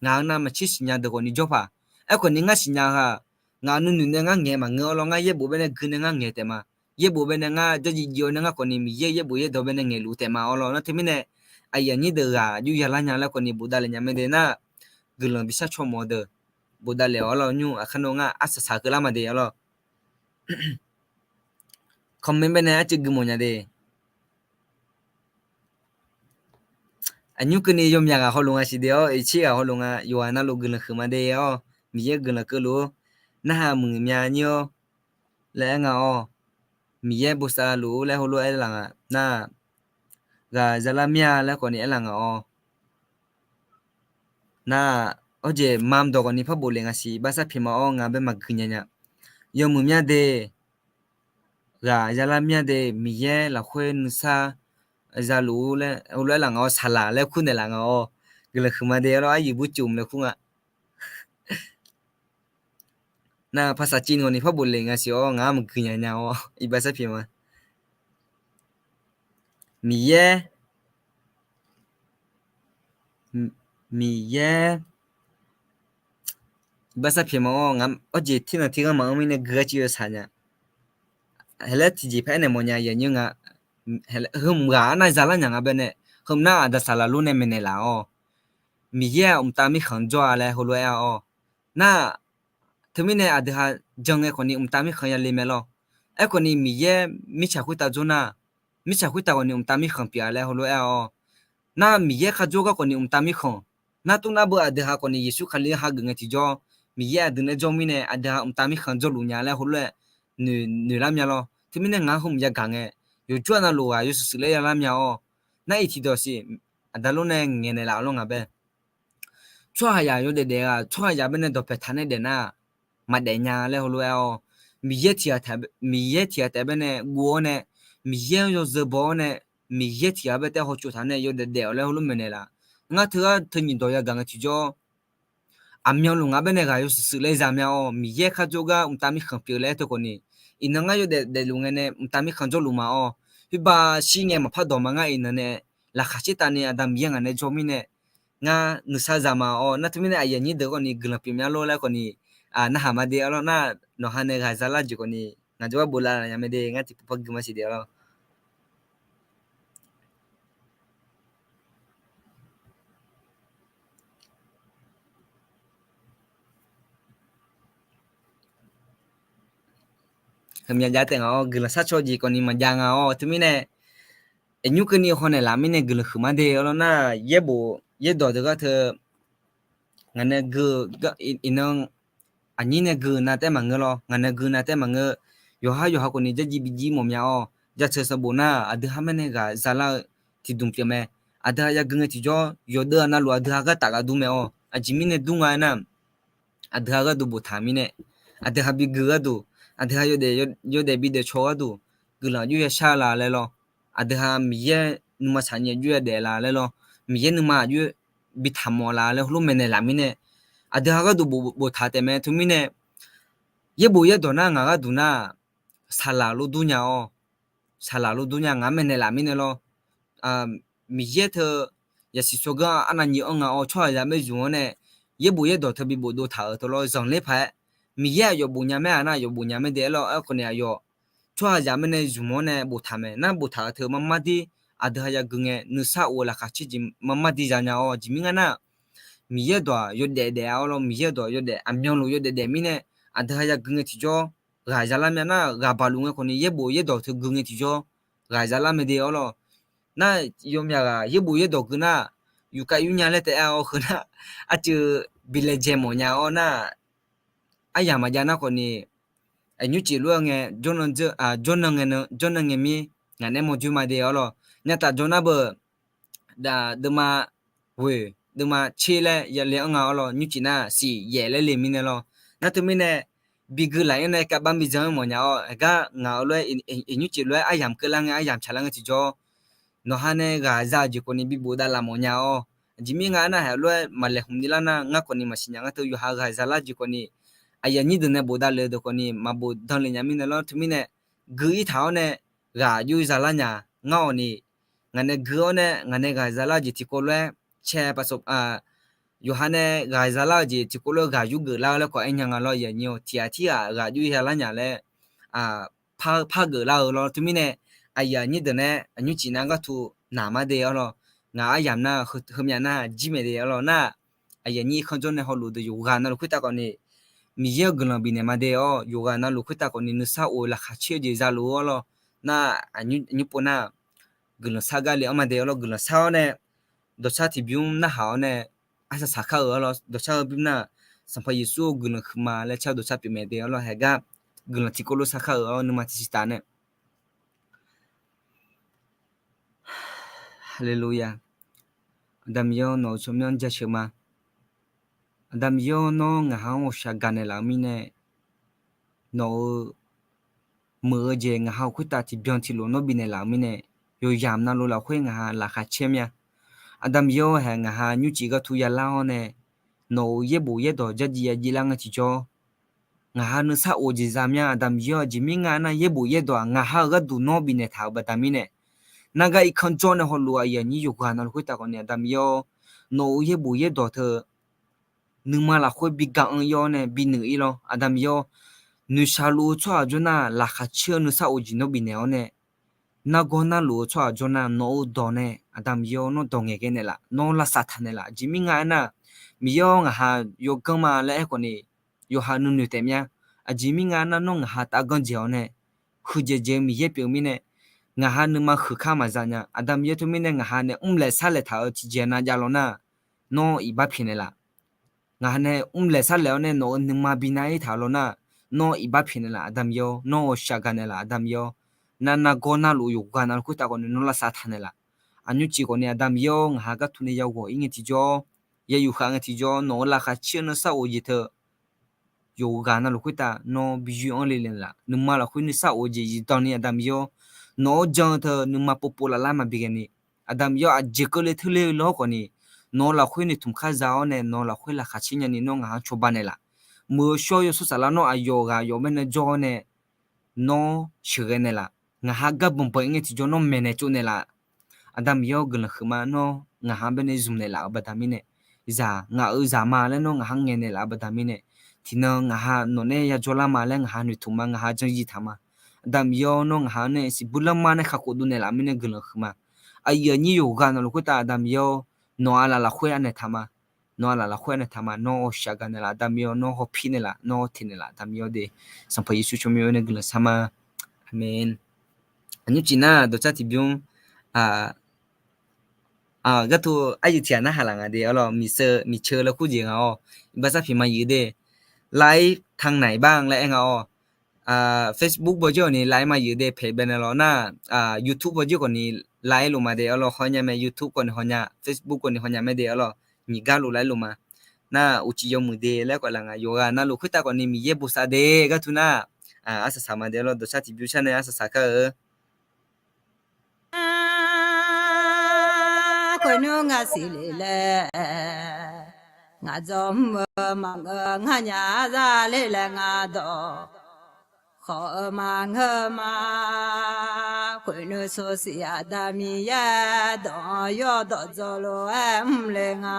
ngaq-eu navmaqtser siqnya deuq khawfni jawrpaq. Aerkhawfni ngar siqnya-eu-aq, ngaq nuinoeq nae ngar ngaeq maqngeur-awr lawr, ngar yaerbof bae nae gui nae ngar ngaeq taef ma. Yaerbof bae nae ngar jarjir jir-awr nae ngar khawfni Miqyaer yaerbof yaerdawq bae nae ngaeqluf taef ma-awr lawr nar, teumirnae aqyuif aqnyir deuq ghaq aqjox ya lar nya laer khawfni bofdav le nya mae de nar, guiqlanq bishar caw mawf-eu deuq bofdav le-awr lawr nymr aqkar nawr ngar arsaq saq keuvlar ma de-awr lawr. Comment bae nae arcuiv gui mawf nya de. Aqnymr keuvni yawmyaq ghaq hawluf nga siq de-awr, iqtser ghaq hawluf nga, yawqghaq navluf guiqlanq huiq ma de-awr, Miqyaer guiqlanq keuvluf-ur, narhaq muiq mya nyir-awr laer aer nga-awr, Miqyaer bosav luf-ur laer heulof-aer aerlaf nga nar, ghaq zalar mir-a laer khawfni aerlaf nga-awr, nar, hawjeq mam dawq khawfni par bof le nga siq, iqbax sar pyaeq ma-awr ngaq bae maqgui nya nya. Yawmuiq mya de, ghaq zalar mir-a de, Miqyaer lafkhoer nuisar zaluf-ur laer heulof-aer aerlaf nga-awr, saqlaq laer kur naeqlaf nga-awr, guiqlanq huiq ma de-awr lawr, aryiq bur cuf mq laer kur nga. Nar, paqsaqciv nawq ni par bof le nga siq-awr, ngaq-anr maqgui nya nya-awr iqbax sar pyaeq ma. Miqyaer, Miqyaer, iqbax sar pyaeq ma-awr, ngaq-anr awqjeq tirnanq tirghanr maqanr mirnae gui-ar civ yawsaq nya. Haeq laer tiqjeq par aernaeq mawf nya yanyir nga. Heu mq ghaq arnav zalar nya nga bae nae, heu mq nar aqda saqlaq lor nae maeqnaeq laf-awr, Miqyaer-aq mqtav mirkhanq jawr-a laer heulof-aer aer-awr, nar, teumirnae aqdui ha jan ngae khawfni mqtav mirkhanq ya le mae lawr. Aerkhawfni Miqyaer mirtsaq khoertav jawr nar, mirtsaq khoertav khawfni mqtav mirkhanq pyeuf-a laer heulof-aer aer-awr, nar, Miqyaer kharjawr gar khawfni mqtav mirkhanq, nar, tov nar beu aqdui ha khawfni Yeqsur Kali-anr hageuf ngae tiqjawr, Miqyaer aqdui nae jawr mirnae aqdui ha mqtav mirkhanq jawrluf nya laer heulof-aer noeq, noeqlar mya lawr. Teumirnae ngaq-anr heu mq yaga ngae, yawqjawr-aq navluf ghaq yawshuif shuif laer yalar mya-awr, nar, iq tiqdawq siq, aqda lor nae ngaeqnaeq laf-awr lawr ngaq bae. Tsawrhaqzaq yawdaef daef-aq, tsawrhaqzaq bae nae dawqpaeq taq nae daef nar, maqdaef nya laer heulof-aer aer-awr, Miqyaer tiq ghaq taef, Miqyaer tiq ghaq taef bae nae guv-awr nae, Miqyaer-anr yawzeu baw-awr nae, Miqyaer tiq ghaq bae taef hawtsov taq nae yawdaef daef-awq laer heulof maeqnaeq laf. Ngar teugar teu nyiq dawq yagaq ngae tiqjawr, aqmyanluf ngaq bae nae ghaq yawshuif shuif laer za mya-awr, Miqyaer kharjawr gar mqtav mirkhanq pyeuf laer aer teu khawfni, iqnan ngar yawdaef daefluf ngae nae mqtav mirkhanq jawrluf ma-awr, khoerbav shir ngae maqpar dawq ma ngar iqnan nae laqkhaq caertavni aqda Miqyaer ngaq nae jawr mirnae, ngar nuisar za ma-awr, nar, teumirnae aqyuif aqnyir deuq khawfni guiqlanq pyeuf mya lor laer khawfni, narhaq ma de-awr lawr nar, nawqha nae ghaq zalar jeq khawfni ngaq jawrgar boflav nya mae de, ngar tiqpov par gui ma siq de-awr lawr. Heumya jav taef nga-awr, guiqlanq sharcaw jeq khawfni maqjav nga-awr, teumirnae aqnymr keuvni hawnaeq laf mirnae guiqlanq huiq ma de-awr lawr nar, yaerbof yaerdawq deuq gar teu ngaq nae gui, iqnan aqnyir nae gui nav taef maqngeur lawr, ngaq nae gui nav taef maqngeur. Yawqhar yawqha khawfni jarjir bijir mawf mya-awr, jaceuq sanqbof nar aqdui ha maer nae ghaq zalar-eu tiqdmq pyeuf mae. Aqdui ha yagui ngae tiqjawr yawqdeuv-aq navluf aqdui ha gar taf ghaq dur mae-awr, aqjeq mirnae dur nga-aer nar, aqdui ha gharduq boftaq mirnae, aqdui ha bigui gharduq, aqdui ha yawdaef, yawdaef bidaef caw gharduq, guiqlanq aqjox yashar-eu la laer lawr. Aqdui ha Miqyaer nuima saqnyiq aqjox yadaef la laer lawr. Miqyaer nuima aqjox bitaq mawf la laer heulof maeqnaeq laf mirnae, aqdui ha gharduq bof, boftaq taef mae. Teumirnae yaerbof yaerdawq nar ngaq gharduq nar, saqlaq lof dur nya-awr, saqlaq lof dur nya ngaq maeqnaeq laf mirnae lawr. Miqyaer teu yasiq tsawrganr arnavni anr nga-awr, tsawrhaqzaq maer zmq-anr nae yaerbof yaerdawq teu bi bofdov taq-euq teu lawr zanqler paq-aer, Miqyaer aqyawf bof nya maer-a nar, aqyawf bof nya maer de-aer lawr. Aerkhawf ni aqyawf tsawrhaqzaq maer nae zmq-anr nae boftaq mae nar, boftaq-euq teu marmar dir aqdui ha yagui ngae nuisar of-eu laqkhaq caer jeq marmar dir za nya-awr, aqjeq mirnae nar, Miqyaer dawq-aq yawdaef daef-awr lawr, Miqyaer dawq yawdaef aqmyanluf yawdaef daef mirnae, aqdui ha yagui ngae tiqjawr ghaq zalar mya nar, ghaq baq luf ngae khawf ni yaerbof yaerdawq teu gui ngae tiqjawr ghaq zalar mae de-awr lawr. Nar, yawmyaq ghaq yaerbof yaerdawq gui nar, yufkav yur nya laer taef-aer-awr heu nar, arcuiv bi laejae mawf nya-awr nar, aryamq maqjav nar khawf ni, aqnymr cif lof-aer ngae, jawrnan ngae, jawrnan ngae mir, ngaq nae mawrjoer ma de-awr lawr. Nyataf jawr nar beu, deuvma ghoeq, deuvma tser laer yale-anr nga-awr lawr, nymrcif nar siq yaef laer le mirnae lawr. Nar teumirnae, bigui laf-anr nae kavbar bi jan-anr mawf nya-awr, aqgar ngaq-euq lof-aer, iqnymr cif lof-aer aryamq keuvlar ngae, aryamq tsaqlar ngae tiqjawr, nawqha nae ghaq za-eu jeq khawf ni bi bofdav laf mawf nya-awr, aqjeq mirnae ngar nar haeq lof-aer maqlaeq hmq ni lar nar, ngar khawf ni maqsiq nya ngar teu yawqha ghaq zalar jeq khawf ni, aqyuif aqnyir deuq nae bofdav le-eu deuq khawf ni maqbof dan le nya mirnae lawr. Teumirnae, gui-ir taq-awr nae ghaq aqjox zalar nya ngar-awq ni, ngaq nae gui-awr nae ngaq nae ghaq zalar-eu jeq tiqkawv lof-aer cae paf, yawqha nae ghaq zalar-eu jeq tiqkawv lof-aer ghaq yur geuflar-eu laer khawf aer nya nga lawr, aqyuif aqnyir-or. Tiq ghaq tirghaq ghaq yur ya lar nya laer par geuflar-eu lawr. Teumirnae aqyuif aqnyir deuq nae aqnymr cif nar ghartu naq ma de-awr lawr. Ngaq aryamq nar heumyav nar jir maeq de-awr lawr nar, aqyuif aqnyir kanr jawr nae hawluf deuq yawqghaq navluf khoertav khawfni Miqyaer-euq guiqlanq bifnaeq ma de-awr, yawqghaq navluf khoertav khawfni nuisar of laqkhaq caer-eu jeq za luf-awr lawr nar, aqnymr pov nar guiqlanq sar gar le-anr ma de-awr lawr. Guiqlanq sar-awr nae dawqcar tiqbymr narhaq-awr nae arsaq saq kar-euq-awr lawr. Dawqcar-eu bymr nar Sanqpaq Yeqsur-eu guiqlanq huiqma laer car dawqcar pyeufmae de-awr lawr. Haeq gar guiqlanq tiqkawv lof sar kar-euq-awr nuima tiqsiq taf nae Haleluya. Aqda Miqyaer-awr, nawq-euq tsawrmyanr jaceuq ma. Aqda Miqyaer-awr, nawr ngaq ha-anr ghawqshaq gaqnaeq laf-eu mirnae, nawq-euq meuq-eu jeq ngaq ha-euq khoertav tiqbyan tiqlof nawr bifnaeq laf-euq mirnae, yawqyamq navluf lafkhoer ngaq ha laqkhaq caer mya. Aqda Miqyaer-awr, haeq ngaq ha nymrcif ghartu yalar-awr nae, nawq-euq yaerbof yaerdawq jardziv yajivlar ngae tiqjawr, ngaq ha nuisar of jeq za mya. Aqda Miqyaer-awr, aqjeq mirnga aernar, yaerbof yaerdawq-aq ngaq ha-euq gharduq nawr bifnaeq taq-euq baqda mirnae, nargar irkanr jawr nae hawluf-eu aqyuif aqnyir yawqghaq navluf khoertav khawfni, Aqda Miqyaer-awr, nawq-euq yaerbof yaerdawq teu nuima lafkhoer bi gaq-anr ir-awr nae bi nuiq ir lawr. Aqda Miqyaer-awr, noeqshaq luf-eu tsawrhaq jawr nar, laqkhaq caer-eu nuisar of jeq nawr bifnaeq-awr nae, nargawr narluf-eu tsawrhaq jawr nar, nawq-euq dawq nae Aqda Miqyaer-awr, nawr dawq ngaeqghae naeqlaf, nawr lavsav taq naeqlaf. Aqjeq mirnga aernar, Miqyaer-awr, ngaq ha yawganr ma laer aerkhawfni, yawqha nuinoeq taef mya. Aqjeq mirnga aernar, nawr ngaq ha taf ganr dzaeq-awr nae, huiqdzaeq dzaeq-eu Miqyaer pyeuf-eu mirnae, ngaq ha nuima huiq kar maqza nya. Aqda Miqyaer teumirnae ngaq ha nae mrlaeq sarlaeq taq-euq tiqjeq nav jav lawr nar, nawr iqbax pyaeqnaeq laf. Ngaq ha nae mrlaeq sarlaeq-awr nae nawq-euq nuima bi nar ir taq-eu lawr nar, nawr iqbax pyaeqnaeq laf. Aqda Miqyaer-awr, nawr ghawqshaq gaqnaeq laf. Aqda Miqyaer-awr, nar nargawr narluf yawqghaq navluf khoertav khawfni nawr lavsav taq naeqlaf. Aqnymr cif khawfni Aqda Miqyaer-awr, ngaq ha ghartu nae yaghawq ir ngae tiqjawr, yayuf khav ngae tiqjawr, nawq-euq laqkhaq caer-eu nuisar of jeq teu yawqghaq navluf khoertav nawr bi yoer-anr le naeqlaf. Nuima lafkhoer nuisar of-eu jeq zifdan ni Aqda Miqyaer-awr, nawq-awr jan-eu teu nuima povpov laflar maqbi ghaeni, Aqda Miqyaer-awr, aqjeq keuvle teule-eu lawr khawfni, nawq-euq lafkhoer noeqtmq kar za-awr nae nawq-euq lafkhoer laqkhaq caer nyani nawr ngaq ha cawba naeqlaf. Muiq-eu shawr-eu yawshawr saflar nawr aqyawf ghaq aqyawf baenae jawr-awr nae nawr sheuqghae naeqlaf. Ngaq ha gar banqbanq ir ngae tiqjawr nawr maeqnaeq tsovnaeq laf. Aqda Miqyaer-awr, guiqlanq huiqma, nawr ngaq ha baenae zmq naeqlaf-euq baqda mirnae, zaq ngaq-euq zaq ma laer nawr ngaq ha ngaeq naeqlaf-euq baqda mirnae, tiqnan ngaq ha nawq nae yajawr lar ma laer ngaq ha noeqtmq ma, ngaq ha janyiq taq ma. Aqda Miqyaer-awr, nawr ngaq ha nae siqbuir lanma nae kakhof dov naeqlaf mirnae guiqlanq huiqma. Aqyuif aqnyir yawqghaq navluf khoertav Aqda Miqyaer-awr, nawq-euq aqlaf lafkhoer anaeq taq ma. Nawq-euq aqlaf lafkhoer anaeq taq ma. Nawr ghawqshaq gaqnaeq laf Aqda Miqyaer-awr, nawr hawpir naeqlaf, nawr hawteq naeqlaf Aqda Miqyaer-awr de. Sanqpaq Yeqsur tsawrmyanr-awr nae guiqlanq sar ma. Aqmeq. Aqnymr cif nar dawqcar tiqbymr gharduq aryuif tiq ghaq narhaq laf nga de-awr lawr, miqceuq miqceuq laer kur jeq nga-awr, iqbax sarpiq ma yuif de, ไลฟ์ทางไหนบ้าง laer aer nga-awr, Facebook bawjir khawfni ไลฟ์ ma yuif de, เพจ baenae lawr nar, YouTube bawjir khawfni ไลฟ์ luf ma de-awr lawr, hawnya mae, YouTube khawfni hawnya, Facebook khawfni hawnya mae de-awr lawr, nyiq gar luf ไลฟ์ luf ma. Nar uqcif yawmuiq de laer khawf laf nga, yawqghaq navluf khoertav khawfni Miqyaer bosav de gharduq nar, arsaq saq ma de-awr lawr, dawqcar tiqbymr shar nae arsaq saq kar-eu Khoernmr ngaq siqle laer, ngaq dzawr mr-eu maqngeur, ngar nya zar ler laer ngar dawq. Khawf-eu maqngeur ma, khoernmr sawr siq Aqda Miqyaer dawq-anr yawdawq dzaw lof-aer mr le nga.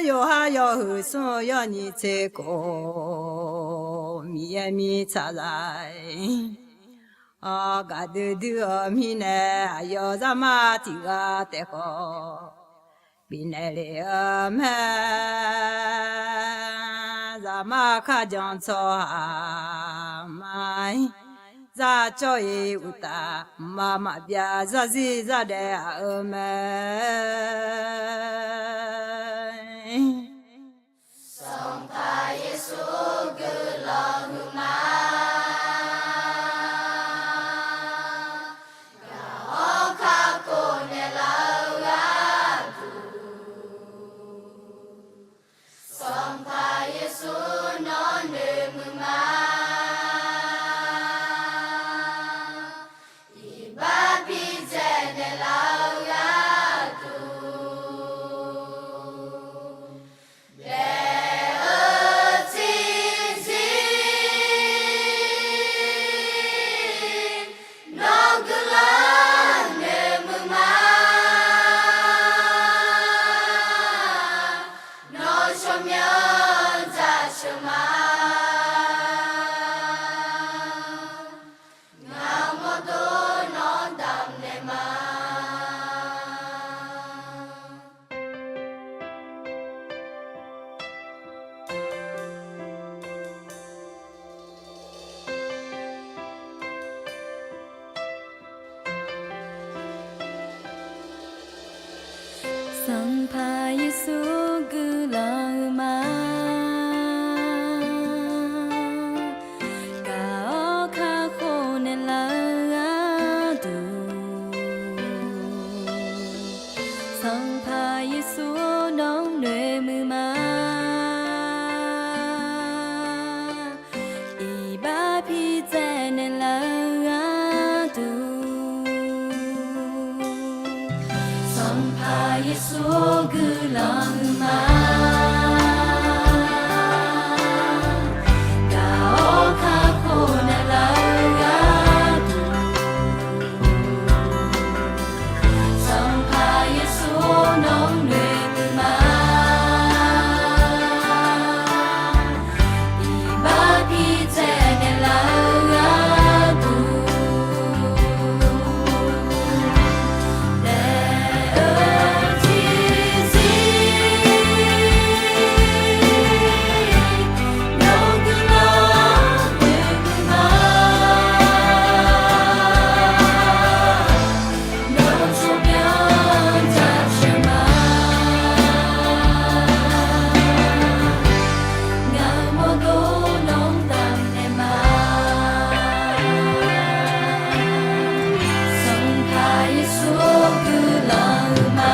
Yawqha yawhuiq smr-eu yawnyiq tser khof, Miqyaer mirtsaq zaq-aer, gaqdui dui-eu mirnae, aqyawf zaqmar tiq ghaq taef khawf, bifnaeq lef-eu mae. Zaqmar kharjan tsawrhaq ma-ir, zar cawr-iq uqtaf, mqmaq maqbyav zarzir zardaef aq-eu mae. Sanqpaq Yeqsur guiqlanq huiqma, gaq-awr kakhof naeqlaf-eu gharduq, Sanqpaq Yeqsur nawr noeqmuiq ma. Iqbax bidzaeq naeqlaf-eu gharduq, Sanqpaq Yeqsur guiqlanq-eu ma. Gaq-awr kakhof naeqlaf-eu gharduq, Sanqpaq Yeqsur nawq-anr noeqmuiq ma. Iqbax pidzae naeqlaf-eu gharduq, Sanqpaq Yeqsur guiqlanq-eu ma. Gaq-awr kakhof naeqlaf-eu gharduq, Sanqpaq Yeqsur nawq-anr noeqmuiq ma. Iqbax pidzae naeqlaf-eu gharduq, daef-eu tiqzir nawr guiqlanq noeqmuiq ma. Nawr tsawrmyanr jaceuq ma. Ngaq mawrdo nawq-anr damnaeq ma. Sanqpaq Yeqsur guiqlanq-eu ma.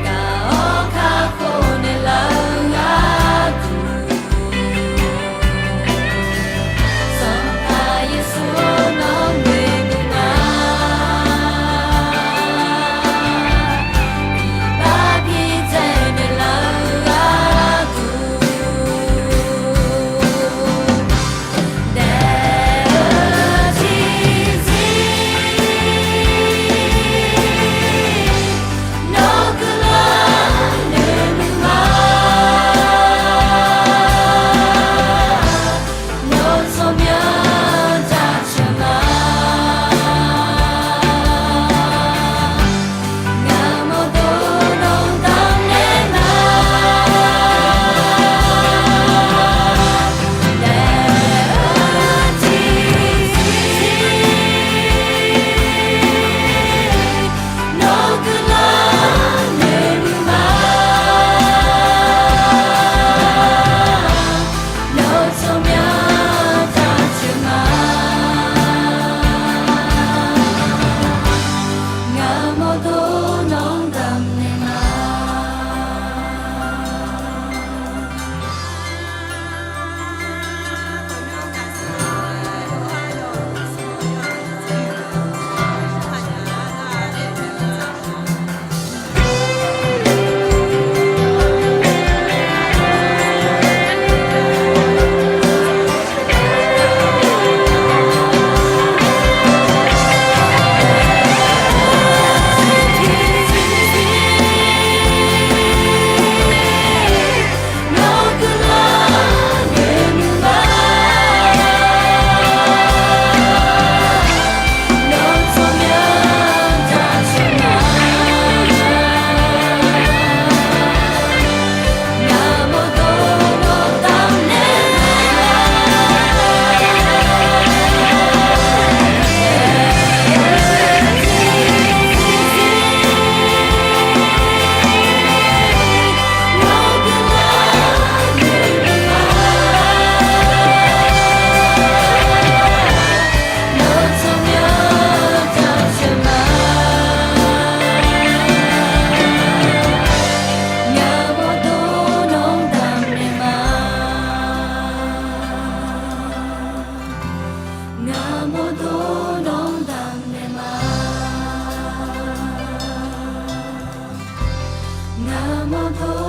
Gaq-awr kakhof naeqlaf-eu gharduq, Sanqpaq Yeqsur nawq-anr noeqmuiq ma. Iqbax pidzae naeqlaf-eu gharduq, daef-eu tiqzir nawr guiqlanq noeqmuiq ma. Nawr tsawrmyanr jaceuq ma. Ngaq mawrdo nawq-anr damnaeq ma. Daef-eu tiqzir nawr guiqlanq noeqmuiq ma. Nawr tsawrmyanr jaceuq ma. Ngaq mawrdo nawq-anr damnaeq ma. Ngaq mawrdo